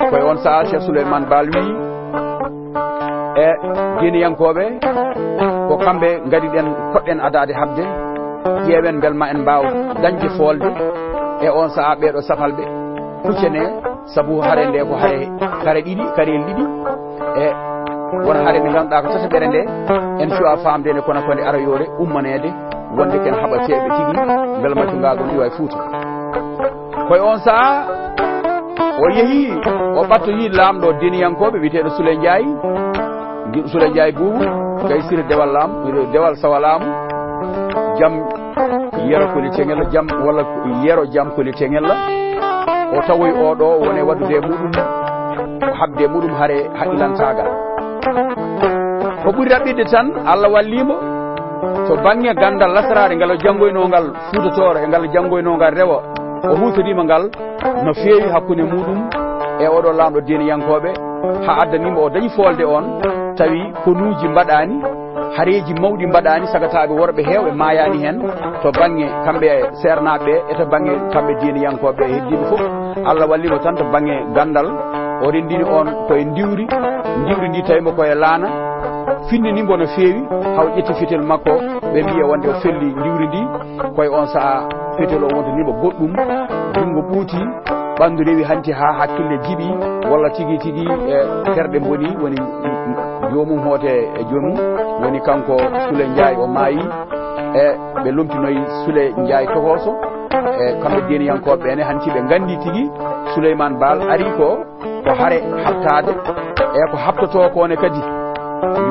Koye on sahaa Cheikh Souleymane Baal wii, e diiniyankooɓe, ko kamɓe ngadi ɗen, poɗɗen adaade haɓde, ƴeewen mbel ma en mbaaw dañde foolde e on sahaa ɓeeɗo safalɓe, kuccane, sabu hare nde ko hare, kare ɗiɗi, karel ɗiɗi, e won hare nde ngannduɗaa ko tataɓere nde, en cuwa faamde nde kono ko nde aroyoore ummaneede, wonde ken haɓateeɓe tigi, mbel ma cungaagol iwa e Fuuta. Koye on sahaa, o yehi, o ɓattoyi laamɗo diiniyankooɓe wiyeteeɗo Souley Ndiaye, Souley Ndiaye Boubou, Gaye Siré Dewal Laam, Dewal Sawa Laamu, Jam Yero Koli Teŋella, Jam walla Yero Jam Koli Teŋella. O tawoyi o ɗo woni e waɗude e muɗum, o haɓde e muɗum hare haqqilantaagal. Ko ɓuri raɓɓiɗde tan, Allah wallii mo, to bannge ganndal lasraare ngal o janngoynoo ngal Fuuta Tooro e ngal janngoynoo ngal rewo, o huutoriima ngal no feewi hakkunde muɗum e oɗo laamɗo diiniyankooɓe, haa addanii mo o dañi foolde on, tawi konuuji mbaɗaani, Hareeji mawɗi mbaɗaani, sagataaɓe worɓe heewɓe maayaani heen, to baŋnge kamɓe seernaaɓe ɓe, e to baŋnge kamɓe diiniyankooɓe ɓe heddiiɓe fof. Allah walli mo tan to baŋnge ganndal, o renndini on ko e ndiwri, ndiwri ndi tawi mo ko e laana, finndini mbo no feewi, haw ƴetti fetel makko, ɓe mbiya wonde o felli ndiwri ndi, ko e on sahaa fetel o wonta nima goɗɗum, junngo ɓuuti, ɓanndu rewi hanti haa hakkille jiɓi, walla tigi tigi, e, terɗe mboni, woni joomum hoote e joomum, woni kanko Sule Njaay o maayi, e, ɓe lomtinoyi Sule Njaay Tokoso, e, kamɓe diiniyankooɓe ɓe ne hanti ɓe nganndi tigi Suleymaan Baal ari ko, ko hare haɓtaade, e ko haɓtotoo ko ne kadi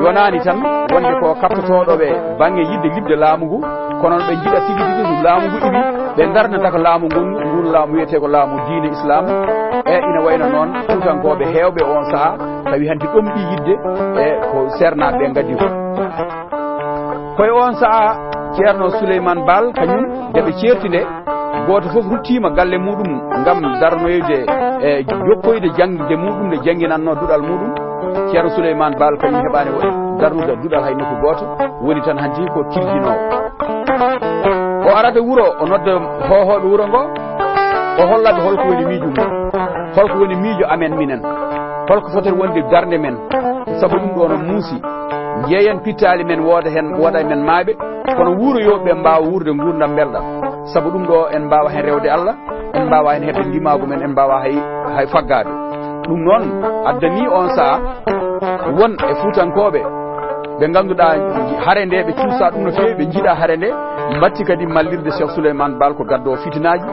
yonaani tan wonde ko kaɓtotooɗo ɓe baŋnge yiɗde liɓde laamu ngu, kono ɓe njiɗa tigi tigi ndu laamu ngu iwi, ɓe ndarnata ko laamu ngun, ngun laamu wiyetee ko laamu diine Islaam. E ina wayno noon Fuutankooɓe heewɓe on sahaa tawi hanti ɗomɗi yiɗde e ko seernaaɓe ɓe ngaddi ko. Ko e on sahaa Ceerno Suleymaan Baal kañum nde ɓe ceerti nde, gooto fof ruttiima galle muɗum ngam darnoyde e jokkoyde jaŋde muɗum nde jannginannoo duɗal muɗum. Ceerno Suleymaan Baal kañum heɓaani darnude duɗal hay nokku gooto, woni tan hanti ko tirjinoowo. O arata wuro, o nodda hoohooɓe wuro ngo, o holla ɓe holko woni miijo mum, holko woni miijo amen minen, holko foti wonde darnde men, sabu ɗum ɗo no muusi. Njeeyen pittaali men, wooda heen, wooda e men maayɓe, kono wuuroyooɓe ɓe mbaawa wuurde nguurndam mbelɗam, sabu ɗum ɗo en mbaawa heen rewde Allah, en mbaawa heen heɓde ndimaagu men, en mbaawa hay, hay faggaade. Ɗum noon addani on sahaa won e Fuutankooɓe ɓe ngannduɗaa hare nde ɓe cuusa ɗum no feewi, ɓe njiɗa hare nde, mbatti kadi mallirde Cheikh Souleymane Baal ko gaddo fitinaaji,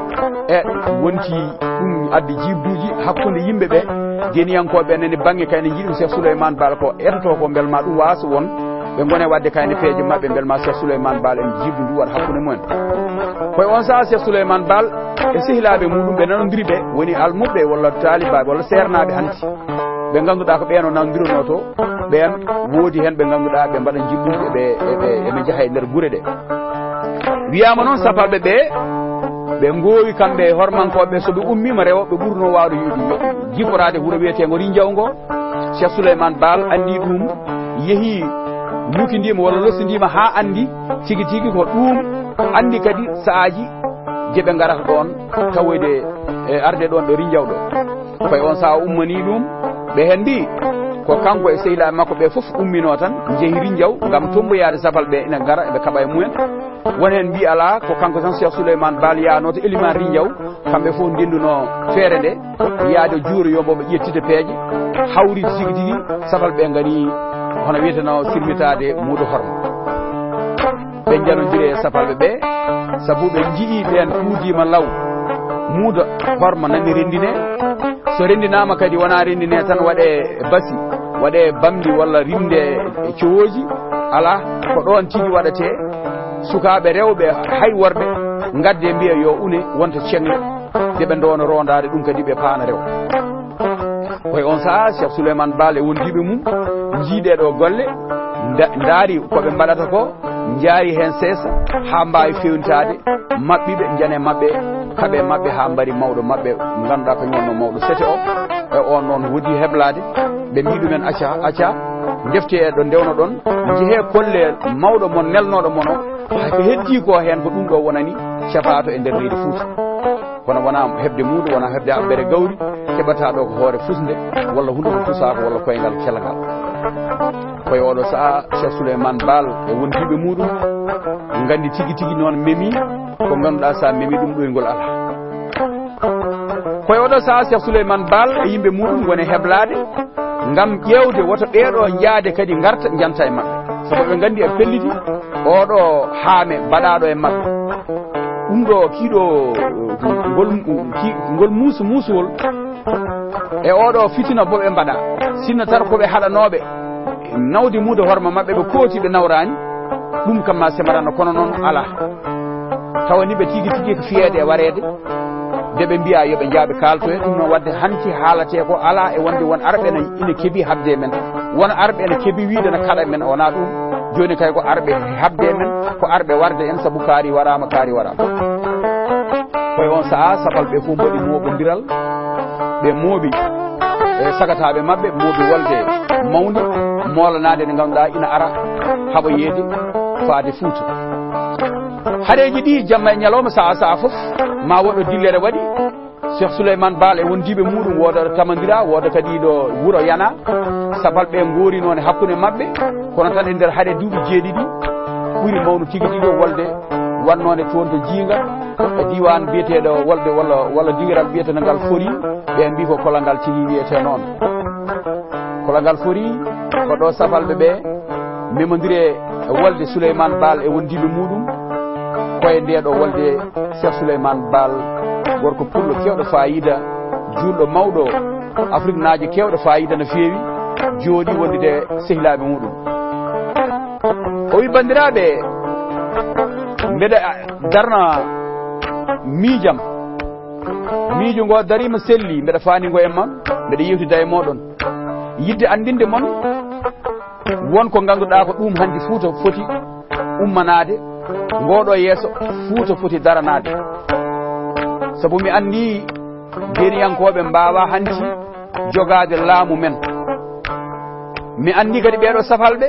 e wonti ɗum addi jiibuuji hakkunde yimɓe ɓe, diiniyankooɓe ɓe nani baŋnge kayne njiɗi ko Cheikh Souleymane Baal ko etoto ko, mbel ma ɗum waasa won ɓe ngone waɗde kayne peeje maɓɓe, mbel ma Cheikh Souleymane Baal en jiibu ndu waɗa hakkunde mumen. Ko e on sahaa Cheikh Souleymane Baal e sehilaaɓe muɗum ɓe nanondiri ɓe woni almuɓɓe walla taalibaaɓe walla seernaaɓe hanti. Ɓe ngannduɗaa ko ɓeen o nanondiranoo to, ɓeen woodi heen ɓe ngannduɗaa ɓe mbaɗa jiɓɓuuji, eɓe, eɓe, eɓe njaha e nder gure ɗe. Wiyaama noon sapalɓe ɓe, ɓe ngoowi kamɓe e hormankooɓe ɓe, so ɓe ummiima rewo, ɓe ɓurnoo waawde jiforaade wuro wiyeteengo Rinjaw ngo. Cheikh Souleymane Baal anndi ɗum, yehi lukindiima walla lossindiima haa anndi tigi tigi ko ɗum, anndi kadi sahaaji je ɓe ngarata ɗoon tawoyde e arde ɗoon ɗo Rinjaw ɗo. Ko e on sahaa o ummanii ɗum, ɓe heen mbiyi ko kanko e sehilaaɓe makko ɓe fof umminoo tan, njehi Rinjaw ngam tommboyaade sapalɓe ɓe ina ngara, eɓe kaɓa e mumen. Won heen mbiyi alaa, ko kanko tan Cheikh Souleymane Baal yahnoo to elimaan Rinjaw, kamɓe fof ndendunoo feere nde, yaade juuroyoo mbo ɓe ƴettita peeje, hawriti tigi tigi, sapalɓe ɓe ngari hono wiyetenoo sirmitaade muudo horma. Ɓe njanondiri e sapalɓe ɓe, sabu ɓe njiyii ɓeen kuudiima law. Muudo horma nani renndinee. So renndinaama kadi wonaa renndinee tan waɗee basi, waɗee bamndi walla rimndee e cowooji. Alaa, ko ɗoon tigi waɗatee. Sukaaɓe rewɓe hay worɓe ngaddee mbiya yo une wonta ceŋle, de ɓe ndoona roondaade ɗum kadi ɓe paana rewo. Ko e on sahaa Cheikh Souleymane Baal e wondiiɓe mum njii ɗee ɗoo golle, nda-, ndaari ko ɓe mbaɗata ko, njaari heen seesa haa mbaawi feewnitaade, maɓɓi ɓe, njane maɓɓe, kaɓe maɓɓe haa mbari mawɗo maɓɓe, ngannduɗaa kañum wonnoo mawɗo sete o, e on noon woodi heblaade, ɓe mbii ɗumen acca, acca, ndeftee ɗo ndewnoɗon, njehee kollee mawɗo mon nelnooɗo mon o, hay ko heddii ko heen ko ɗum ɗo wonani cafaato e nder leydi Fuuta. Kono wonaa heɓde muudo, wonaa heɓde abbere gawri, keɓataa ɗo ko hoore fusnde, walla hunuko fusaako, walla koyngal kelngal. Ko e oɗo sahaa Cheikh Souleymane Baal e wondiiɓe muɗum nganndi tigi tigi noon memi ko ngannduɗaa sa memi ɗum ɗoyngol alaa. Ko e oɗo sahaa Cheikh Souleymane Baal e yimɓe muɗum ngoni heblaade ngam ƴeewde woto ɓeeɗo njaade kadi ngarta njanta e maɓɓe. Sabu ɓe nganndi e pelliti oɗo haame baɗaaɗo e maɓɓe. Ɗum ɗo kiiɗo ngol, ki-, ngol muusu muusuwol e oɗo fitina bo ɓe mbaɗa. Sinno tan ko ɓe haɗanooɓe nawde muudo horma maɓɓe, ɓe kooti ɓe nawraani, ɗum kam ma semarano, kono noon alaa. Tawa ni ɓe tigi tigi ko fiyeede e wareede, de ɓe mbiya yo ɓe njaaɓe kaaltoye, ɗum noon waɗde hanti haalatee ko alaa e wonde won arɓe ene, ene kebi haɓde e men. Won arɓe ene kebi wiide ene kaɗa men, wonaa ɗum. Jooni kay ko arɓe haɓde e men, ko arɓe warde en, sabu kaari waraama, kaari waraama. Ko e on sahaa, sapalɓe fof mbaɗi mooɓondiral, ɓe mooɓi e sagataaɓe maɓɓe, mooɓi wolde mawnde, moolanaade nde ngannduɗaa ina ara. haɓoyeede faade Fuuta. Hareeji ɗi jamma e ñalawma, sa'a sa'a fof, ma woɗɗo dillere waɗi. Cheikh Souleymane Baal e wondiiɓe muuɗum, wooda ɗo Tamandira, wooda kadi ɗo wuro Yana. Sabalɓe ngoori noon e hakkunde maɓɓe, kono tan e nder hare duuɓi jeeɗiɗi ɓuri mawnu tigi tigi o wolde wannoo nde toon to Jiinga, e diiwaan biyeteeɗo wolde walla, walla dingiral biyeteeɗo ngal Fori, ɓe mbii ko kolal ngal tigi wiyetee noon. Kolal ngal Fori ko ɗo sabalɓe ɓe memondire e wolde Souleymane Baal e wondiiɓe muuɗum, ko e ndee ɗo wolde Cheikh Souleymane Baal, gorko pullo keewɗo faayiida, juulɗo mawɗo Afriknaajo keewɗo faayiida no feewi, jooɗii wondude sehilaaɓe muuɗum. O wi, "Banndiraaɓe, mbeɗa darna miijam. Miijo ngo dariima, selli, mbeɗa faani ngo e mon, mbeɗa yewtida e mooɗon. Yiɗde anndinde mon won ko ngannduɗaa ko ɗum hanti Fuuta foti ummanaade, ngooɗo yeeso Fuuta foti daranaade. Sabu mi anndi deeniyankooɓe mbaawaa hanti jogaade laamu men. Mi anndi kadi ɓeeɗo safalɓe,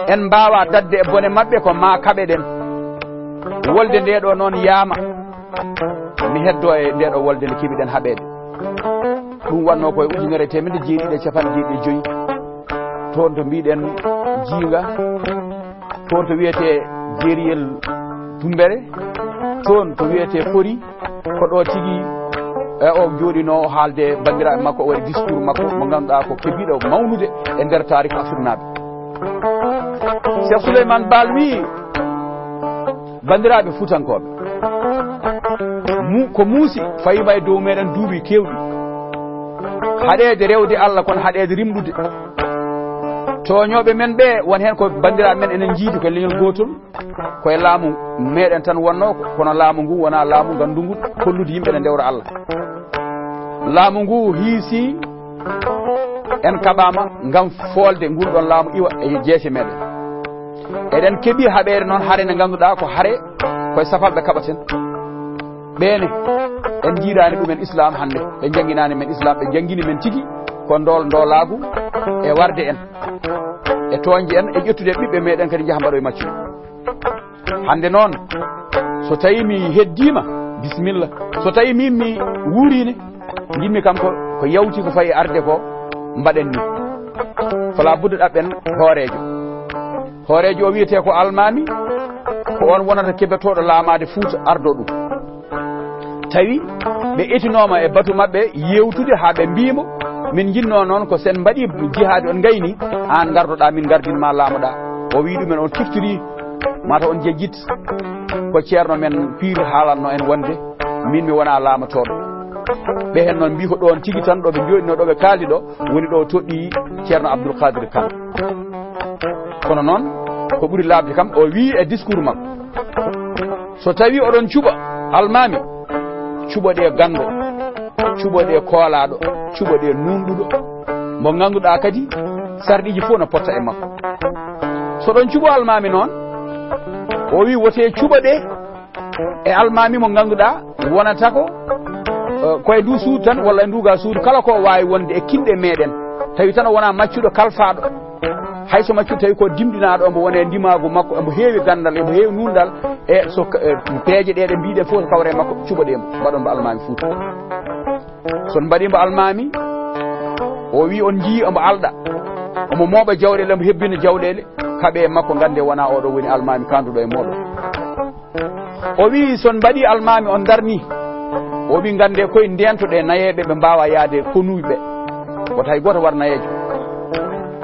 en mbaawaa daɗde e bone maɓɓe, ko maa kaɓeɗen. Wolde nde ɗo noon yaama, mi heddo e nde ɗo wolde nde keɓiɗen haɓeede." Ɗum wannoo ko e ujunere e teemedde jeeɗiɗi e capanɗe jeeɗiɗi e joy, toon to mbiɗen Jiinga, toon to wiyetee Jeeriyel Tumbere, toon to wiyetee Fori, ko ɗo tigi, e, o jooɗinoo o haalde banndiraaɓe makko, o waɗi discours makko mo ngannduɗaa ko kebiiɗo mawnude e nder taarikh Afriknaaɓe. Cheikh Souleymane Baal wii, "Banndiraaɓe Fuutankooɓe, mu-, ko muusi fawiima e dow meɗen duuɓi keewɗi. Haɗeede rewde Allah, kono haɗeede rimɗude. Tooñooɓe men ɓe, won heen ko banndiraaɓe men, enen njiidi ko e leñol gootol, ko e laamu meɗen tan wonnoo, kono laamu ngu wonaa laamu nganndu ngu hollude yimɓe ne ndewra Allah. Laamu ngu hiisi, en kaɓaama ngam foolde ngul ɗon laamu iwa e jeese meɗen. Eɗen keɓi haɓeede noon hare nde ngannduɗaa ko hare koye safalɓe kaɓaten. Ɓeene, en njiidaani ɗumen Islaam hannde, ɓe njannginaani men Islaam, ɓe njanngini men tigi ko ndool ndoolaagu e warde en, e tooñde en, e ƴettude ɓiɓɓe meɗen kadi njaha mbaɗoya maccuɓe. Hannde noon, so tawii mi heddiima, bisimilla. So tawii miin mi wuuriine, njiɗmi kam ko, ko yawti ko fayi arde ko, mbaɗen ni. Fala budda ɗaɓɓen hooreejo." Hooreejo o wiyetee ko Almaami, ko oon wonata keɓetooɗo laamaade Fuuta, ardo ɗum. Tawi ɓe etinooma e batu maɓɓe yeewtude haa ɓe mbii mo, "Min njinnoo noon ko sen mbaɗii jihaadi on ngayni, aan ngardoɗaa, min ngardin ma laamoɗaa." O wii ɗumen, "On kiftirii, mata on jejjit ko ceerno men piir haalanno en wonde min mi wonaa laamotooɗo." Ɓe heen noon mbii ko ɗoon tigi tan ɗo ɓe njooɗinoo, ɗo ɓe kaaldi ɗo, woni ɗo toɗɗii ceerno Abdoul Kadir Kan. Kono noon, ko ɓuri laaɓde kam, o wii e discours makko, "So tawii oɗon cuɓa almaami, cuɓoɗee ganndo, cuɓoɗee koolaaɗo, cuɓoɗee nuunɗuɗo, mo ngannduɗaa kadi sarɗiiji fof no potta e makko. So ɗon cuɓo almaami noon," o wii, "wotee cuɓoɗee e almaami mo ngannduɗaa wonata ko, eh, ko e ndu suudu tan walla e nduga suudu, kala ko waawi wonde e kinɗe meɗen, tawi tan o wonaa maccuɗo kalfaaɗo. Hay so maccuɗo tawi ko dimɗinaaɗo, omo wona e ndimaagu makko, omo heewi ganndal, omo heewi nuunɗal, e so ka-, eh, peeje ɗe ɗe mbiɗen fof ko kawre e makko, cuɓoɗee mo, mbaɗon mo almaami Fuuta. So on mbaɗii mo almaami," o wii, "on njii omo alɗa, omo mooɓa jawɗeele, omo hebbina jawɗeele, kaɓee e makko, nganndee wonaa oɗo woni almaami kaanduɗo e mooɗon." O wii, "So on mbaɗii almaami, on ndarnii," o wii, "nganndee koye ndeentoɗee nayeeɓe ɓe mbaawaa yahde konuuji ɓe. Wota hay gooto war nayeejo.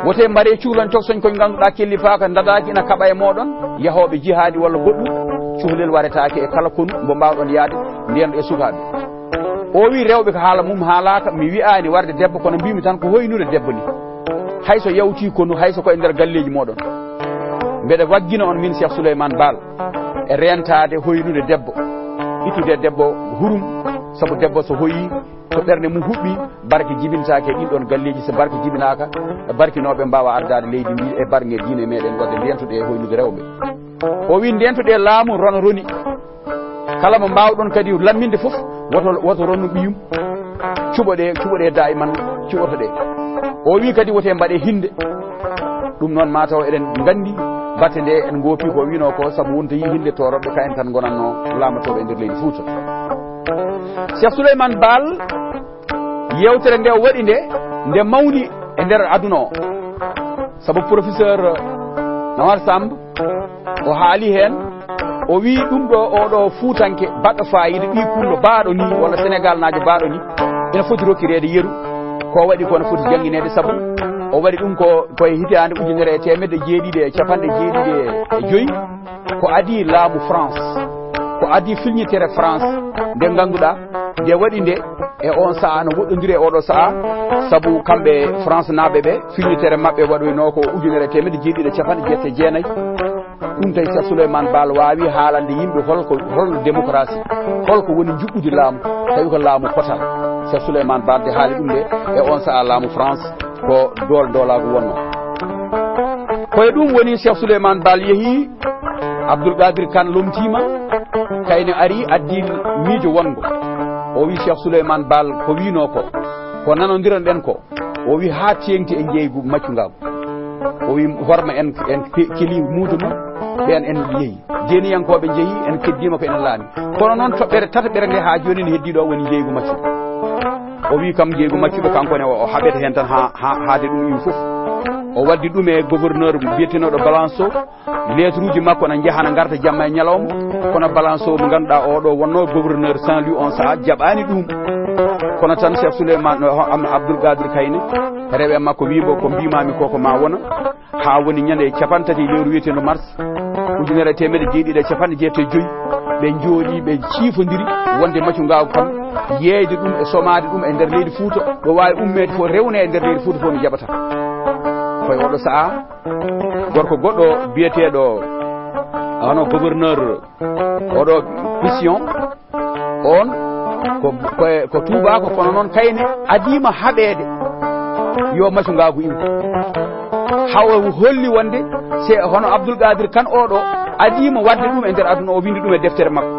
Wotee mbaree cukalon coksoñ koñ ngannduɗaa kellifaaka, ndadaaki, ina kaɓa e mooɗon, yahooɓe jihaadi walla goɗɗum, cukalel waretaake e kala konu mbo mbaawɗon yahde, ndeenɗo e sukaaɓe." O wii, "Rewɓe ko haala mum haalaaka, mi wiyaani warde debbo, kono mbiimi tan ko hoynude debbo ni. Hay so yawtii konu, hay so ko e nder galleeji mooɗon, mbeɗa waggina on min Cheikh Souleymane Baal e reentaade hoynude debbo, ittude debbo hurum, sabu debbo so hoyii, so ɓernde mum huɓɓi, barke jibintaake e ɗin ɗon galleeji, so barke jibinaaka, barkinooɓe mbaawa ardaade leydi ndi e barge diine meɗen, wadde ndeentoɗee e hoynude rewɓe." O wii, "Ndeentoɗee laamu rona roni. Kala mo mbaawɗon kadi lamminde fof, woto, woto ronu ɓiyum. Cuɓoɗee, cuɓoɗee daa'iman, cuɓotoɗee." O wii kadi, "Wotee mbaɗee hinnde." Ɗum noon, maa taw eɗen nganndi batte nde en ngoopi ko wiinoo ko, sabu wonta yii hinde tooroɓe ka en tan ngonannoo laamatooɓe e nder leydi Fuuta. Cheikh Souleymane Baal, yewtere nde o waɗi nde, nde mawni e nder aduna o. Sabu professeur Nawar Samb, o haali heen, o wii ɗum ɗo, oɗo fuutanke baɗɗo faayiida, ɓii pullo baaɗo ni, walla Senegal naajo baaɗo ni, ina foti rokkireede yeru. Ko waɗi ko no foti janngineede, sabu o waɗi ɗum ko, ko e hitaande ujunere e teemedde jeeɗiɗi e capanɗe jeeɗiɗi e joyi. Ko adii laamu France, ko adii filñitere France, nde ngannduɗaa nde waɗi nde e on sa'a no woɗɗondiri e oɗo sa'a, sabu kamɓe France naaɓe ɓe, filñitere maɓɓe waɗoynoo ko ujunere e teemedde jeeɗiɗi e capanɗe jeetati e jeenayi. Ɗum tawi Cheikh Souleymane Baal waawi haalande yimɓe holko, holno démocratie, holko woni njuɓɓudi laamu, tawi ko laamu potal. Cheikh Souleymane Baal de haali ɗum de e on sa'a laamu France ko dool doolaagu wonnoo. Ko e ɗum woni Cheikh Souleymane Baal yehi, Abdoul Qadir Kane lomtiima, kayne ari addi miijo wonngo. O wi Cheikh Souleymane Baal ko wiinoo ko, ko nanondiranɗen ko. O wi haa teeŋti e njeeygu maccungaagu. O wi horma en, en ke-, keli muudo mum, ɓeen en yehi. Deeniyankooɓe njehi, en keddiima ko enen laami. Kono noon toɓɓere tataɓere nde haa jooni ne heddii ɗo woni njeeygu maccu. O wi kam njeeygu maccuɓe kanko ne o, o haɓete heen tan haa, haa, haade ɗum iwi fof. O waddi ɗum e gouverneur biyetenooɗo Balanço. Lettre uji makko na njaha na ngarta jamma e ñalawma. Kono Balanço mo ngannduɗaa oɗo wonnoo gouverneur Saint-Louis on sa'a jaɓaani ɗum. Kono tan Cheikh Souleymane, o, Am-, Abdoul Qadir Kayne, rewe makko wi mbo ko mbimami ko ko ma wona. Haa woni ñande capanɗe tati lewru wiyeteendu mars, ujunere e teemedde jeeɗiɗi e capanɗe jeetati e joyi, ɓe njooɗi, ɓe ciifondiri wonde macungaagu kam, yeeyde ɗum e somaade ɗum e nder leydi Fuuta, ɗo waawi ummeede fof, rewne e nder leydi Fuuta fof, mi jaɓata. Koye oɗo sa'a, gorko goɗɗo biyeteeɗo, hono gouverneur oɗo Mission, on ko, ko, ko tuubaako, kono noon kayne adiima haɓeede yo macungaagu iwu. Hawa holli wonde se hono Abdoul Qadir Kane oɗo adiima wadde ɗum e nder aduna, o windi ɗum e deftere makko.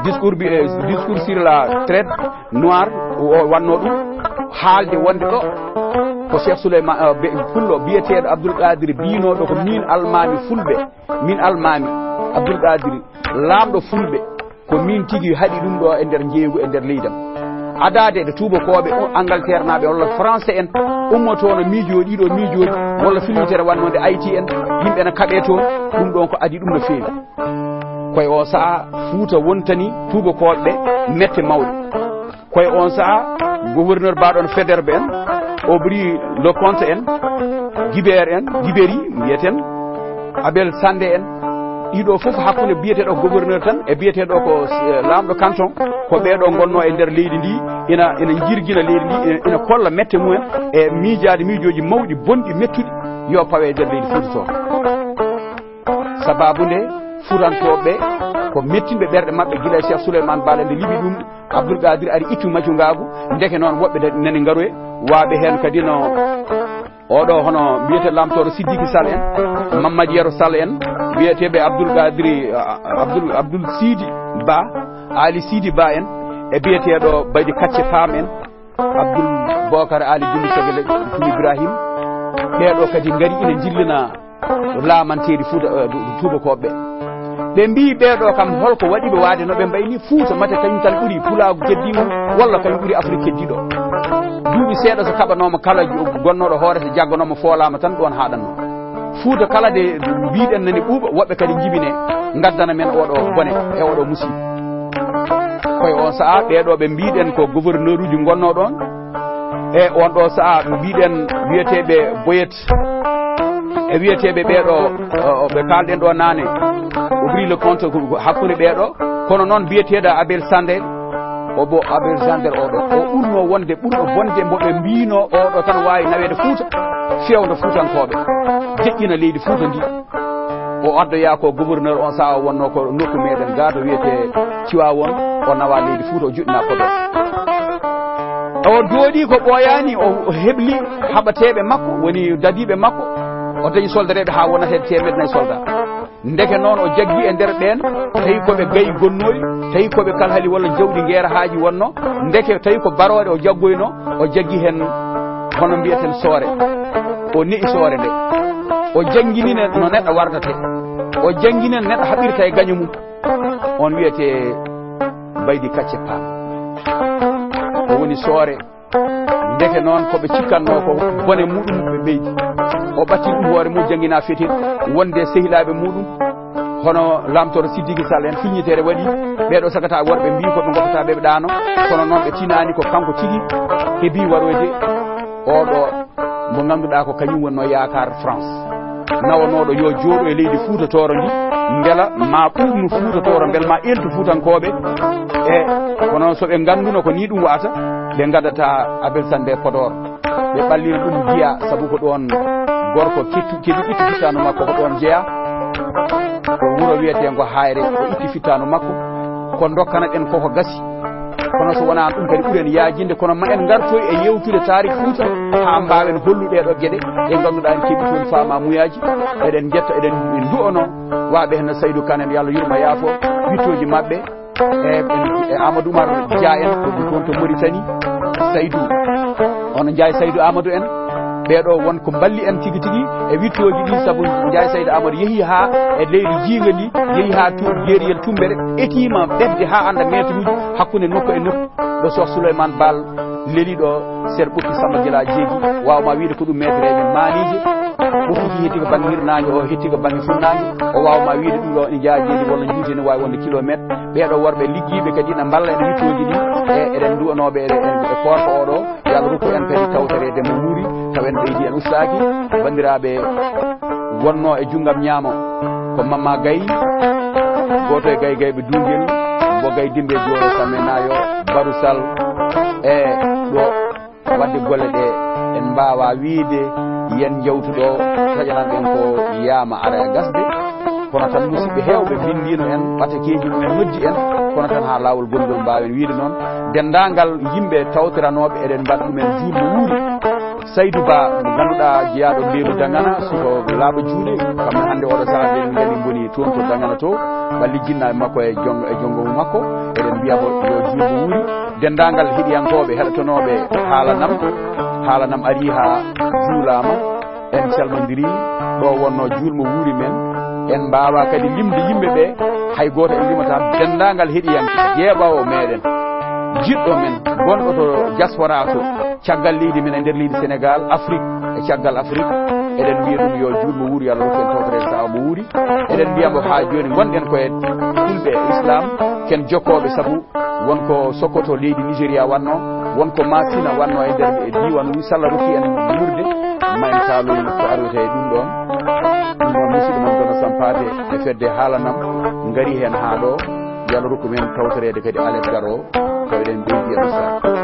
Discours bi-, eh, discours sur la traite noire, o wannoo ɗum haalde wonde ɗo ko Cheikh Souleymane, eh, be-, pullo biyeteeɗo Abdoul Qadir biinooɗo ko min almaami fulɓe, min almaami Abdoul Qadir, laamɗo fulɓe, ko min tigi haɗi ɗum ɗo e nder njeeygu e nder leydam. Adaade ɗo tuubakooɓe, o, Angleterre naaɓe walla français en ummotoono miijoo ɗiɗo miijooji walla filmitere wannode Haïti en, yimɓe na kaɓee toon, ɗum ɗon ko adi ɗum no feewi. Koye o sa'a Fuuta wontani tuubakooɓe ɓe mette mawɗe. Koye on sa'a, gouverneur baɗon Faidherbe en, Aubry Leconte en, Guibert en, Guibéry mbiyeten, Abel Sandé en, ɗiɗo fof hakkunde biyeteɗo gouverneur tan e biyeteɗo ko, eh, laamɗo canton, ko ɓeɗo gonno e nder leydi ndi, ina, ina jirgina leydi ndi, ina, ina kolla mette mumen e miijaade miijooji mawɗi, bonɗi, mettuɗi, yo pawe e nder leydi Fuuta to. Sababu nde, Fuutantooɓe ko mettinɓe ɓerɗe maɓɓe gila e Cheikh Souleymane Baal nde liɓi ɗum, Abdoul Qadir ari ittu macungaagu, ndeke noon woɓɓe da-, nani ngaroye, waaɓe heen kadi no oɗo hono mbiyete laamtooɗo Sidiki Sall en, Mamadou Yero Sall en, wiyeteeɓe Abdoul Qadir, a-, Abdoul, Abdoul Sidi Ba, Ali Sidi Ba en, e biyeteeɗo Baydi Kacce Paam en, Abdoul Bokar Ali Dumi Sogele, Tumi Ibrahim, ɓeeɗo kadi ngari ina njillina laamanteeri Fuuta, eh, du-, du-, tuubakooɓe ɓe. Ɓe mbii ɓeeɗo kam holko waɗi ɓe waade no ɓe mbayi ni Fuuta, mate kañum tan ɓuri pulaagu keddiiɗo walla kañum ɓuri Afrik keddiiɗo. Duuɓi seeɗa so kaɓanooma kala jo-, gonnooɗo hoore so jagganoomo foolaama tan ɗoon haaɗanno. Fuuta kala de mbiɗen nani ɓuuɓa, woɓɓe kadi njibine ngaddana men oɗo bone e oɗo musiba. Koye on sa'a ɓeeɗo ɓe mbiɗen ko gouverneur uji gonnoo ɗoon, e on ɗo sa'a mbiɗen wiyeteeɓe Boyet, e wiyeteeɓe ɓeeɗo, o, ɓe kaalɗen ɗo naane, Aubry Leconte ko, ko hakkunde ɓeeɗo, kono noon biyeteeɗo Abel Sandé, o bo Abel Sandé oɗo, o ɓurno wonde ɓurɗo bonde mbo ɓe mbino oɗo tan waawi naweede Fuuta, fewndo Fuutankooɓe, deƴƴina leydi Fuuta ndi. O addoya ko gouverneur on sa'a o wonno ko nokku meɗen ga to wiyete Tiwaawoon, o nawa leydi Fuuta, o joɗɗina Podor. O jooɗi ko ɓooyaani, o, o hebli haɓateeɓe makko, woni dadiiɓe makko, o dañi soldareeɓe haa wonata e teemedde nayi soldat. Ndeke noon o jaggi e nder ɓeen, tawi ko ɓe gayi gonnooɗi, tawi ko ɓe kalhali walla jawdi ngeerahaaji wonno, ndeke tawi ko barooɗe o jaggoyno, o jaggi heen hono mbiyeten soore, o ne'i soore nde. O janngini en no neɗɗo wardatee. O janngini en neɗɗo haɓirta e gaño mum. On wiyetee Baydi Kacce Paam. O woni Soore. Ndeke noon ko ɓe cikkatnoo ko bone muɗum ɓe ɓeydi. O ɓattin ɗum hoore mum, janngina fetel wonde sehilaaɓe muɗum, hono Lamtooro Siddiqui Sall en, filñitere waɗi, ɓee ɗoo sagata worɓe mbii ko ɓe ngoppata ɓe, ɓe ɗaano, kono noon ɓe tinaani ko kanko tigi heɓi waroyde oo ɗoo mo ngannduɗaa ko kañum wonnoo yaakaar France, nawanooɗo yo jooɗo e leydi Fuuta Tooro ndi, mbela ma ɓuuɓnu Fuuta Tooro, mbela ma eltu Fuutankooɓe. E kono so ɓe ngannduno ko nii ɗum wa'ata, ɓe ngaddata Abel Sannde Podor. Ɓe ɓallina ɗum Giya, sabu ko ɗoon gorko kettu-, keɗi itti fittaandu makko, ko ɗoon jeyaa. Ko wuro wiyeteengo Haayre, o itti fittaandu makko. Ko ndokkana ɗen koko gasi. Kono so wonaa ɗum kadi ɓuren yaajinde, kono ma en ngartoy e yewtude taariki Fuuta haa mbaawen hollude ɗee ɗoo geɗe ɗe ngannduɗaa en keɓi toon faamamuyaaji. Eɗen njetta, eɗen ndu'onoo waaɓe heen no Saydu Kan en, yo Allah yurmo yaafo, wittooji maɓɓe, e, e Amadou Oumar Dia en, ko toon to Mauritanie, Saydu, hono Njaay Saydu Amadou en. Ɓee ɗoo won ko mballi en tigi tigi e wittooji ɗi, sabu Njaay Saydu Amadou yehi haa e leydi jiinga ndi, yehi haa tu-, Geriyel Tumbere, etiima ɓetde haa annda meeturuuji hakkunde nokku e nokku. Ɗo Soh Souleymane Baal leli ɗo, ser ɓokki Samba Gila Jeegi, waawa ma wiide ko ɗum meetereeje maaniije. Ɓokki ki hetti ko bannge hirnaange, o hetti ko bannge funnaange. O waawa ma wiide ɗum ɗo ene jaajeeji walla njuuti ene waawi wonde kilomeetre. Ɓee ɗoo worɓe liggiiɓe kadi ina mballa ene wittooji ɗi. E eɗen nduwanooɓe e, e, e koorka oɗo. Yo Allah rokku en kadi tawtoreede mo wuuri, taw en ɓeydi en ustaaki. Banndiraaɓe, wonnoo e junngam ñaamo ko Mamma Gay, gooto e Gay Gayɓe Duungel, Mbo Gay Dimbe Jooro Samme Naayo, Baru Sal, e ɗo waɗde golle ɗe en mbaawaa wiyde yen njawtu ɗo, taƴanan ɗen ko yaama ara e gasde. Kono tan musidɓe heewɓe mbinndiino en, ɓatakeeji mumen noddi en, kono tan haa laawol gonngol mbaawen wiyde noon. Denndaangal yimɓe tawtoranooɓe, eɗen mbaɗa ɗumen juulmo wuuri. Saydu Ba, mo ngannduɗaa jeyaaɗo Mbeelu Dagana, suka laaɓa juuɗe, kamɓe hannde oɗo sahaa nde min ngari ngoni toon to Dagana to, ɓalli jinnaaɓe makko e jonngo, e jonngo makko, eɗen mbiya mo yo juulmo wuuri. Denndaangal heɗiyankooɓe, heɗotonooɓe Haalanam, Haalanam arii haa juulaama, en calmondirii, ɗo wonnoo juulmo wuuri men, en mbaawaa kadi limde yimɓe ɓe, hay gooto en limataa, denndaangal heɗiyanke, jeeɓawo meɗen, jiɗɗo men, gonɗo to diaspora to, caggal leydi men e nder leydi Sénégal, Afrique e caggal Afrique, eɗen mbiya ɗum yo juulmo wuuri, yo Allah rokku en tawtoreede sahaa mo wuuri. Eɗen mbiya mo haa jooni ngonɗen ko e fulɓe e Islam, ken jokkooɓe, sabu won ko Sokoto leydi Nigeria wannoo, won ko Masina wannoo e nder e diiwaan wi, so Allah rokki en wuurde, ma en kaaloy ko arwete e ɗum ɗoon. Ɗum noon, musidɗo mon Dono Sampaate e fedde Haalanam ngari heen haa ɗo. Yo Allah rokku men tawtoreede kadi alet garo, taw eɗen ɓeydi e ustaade.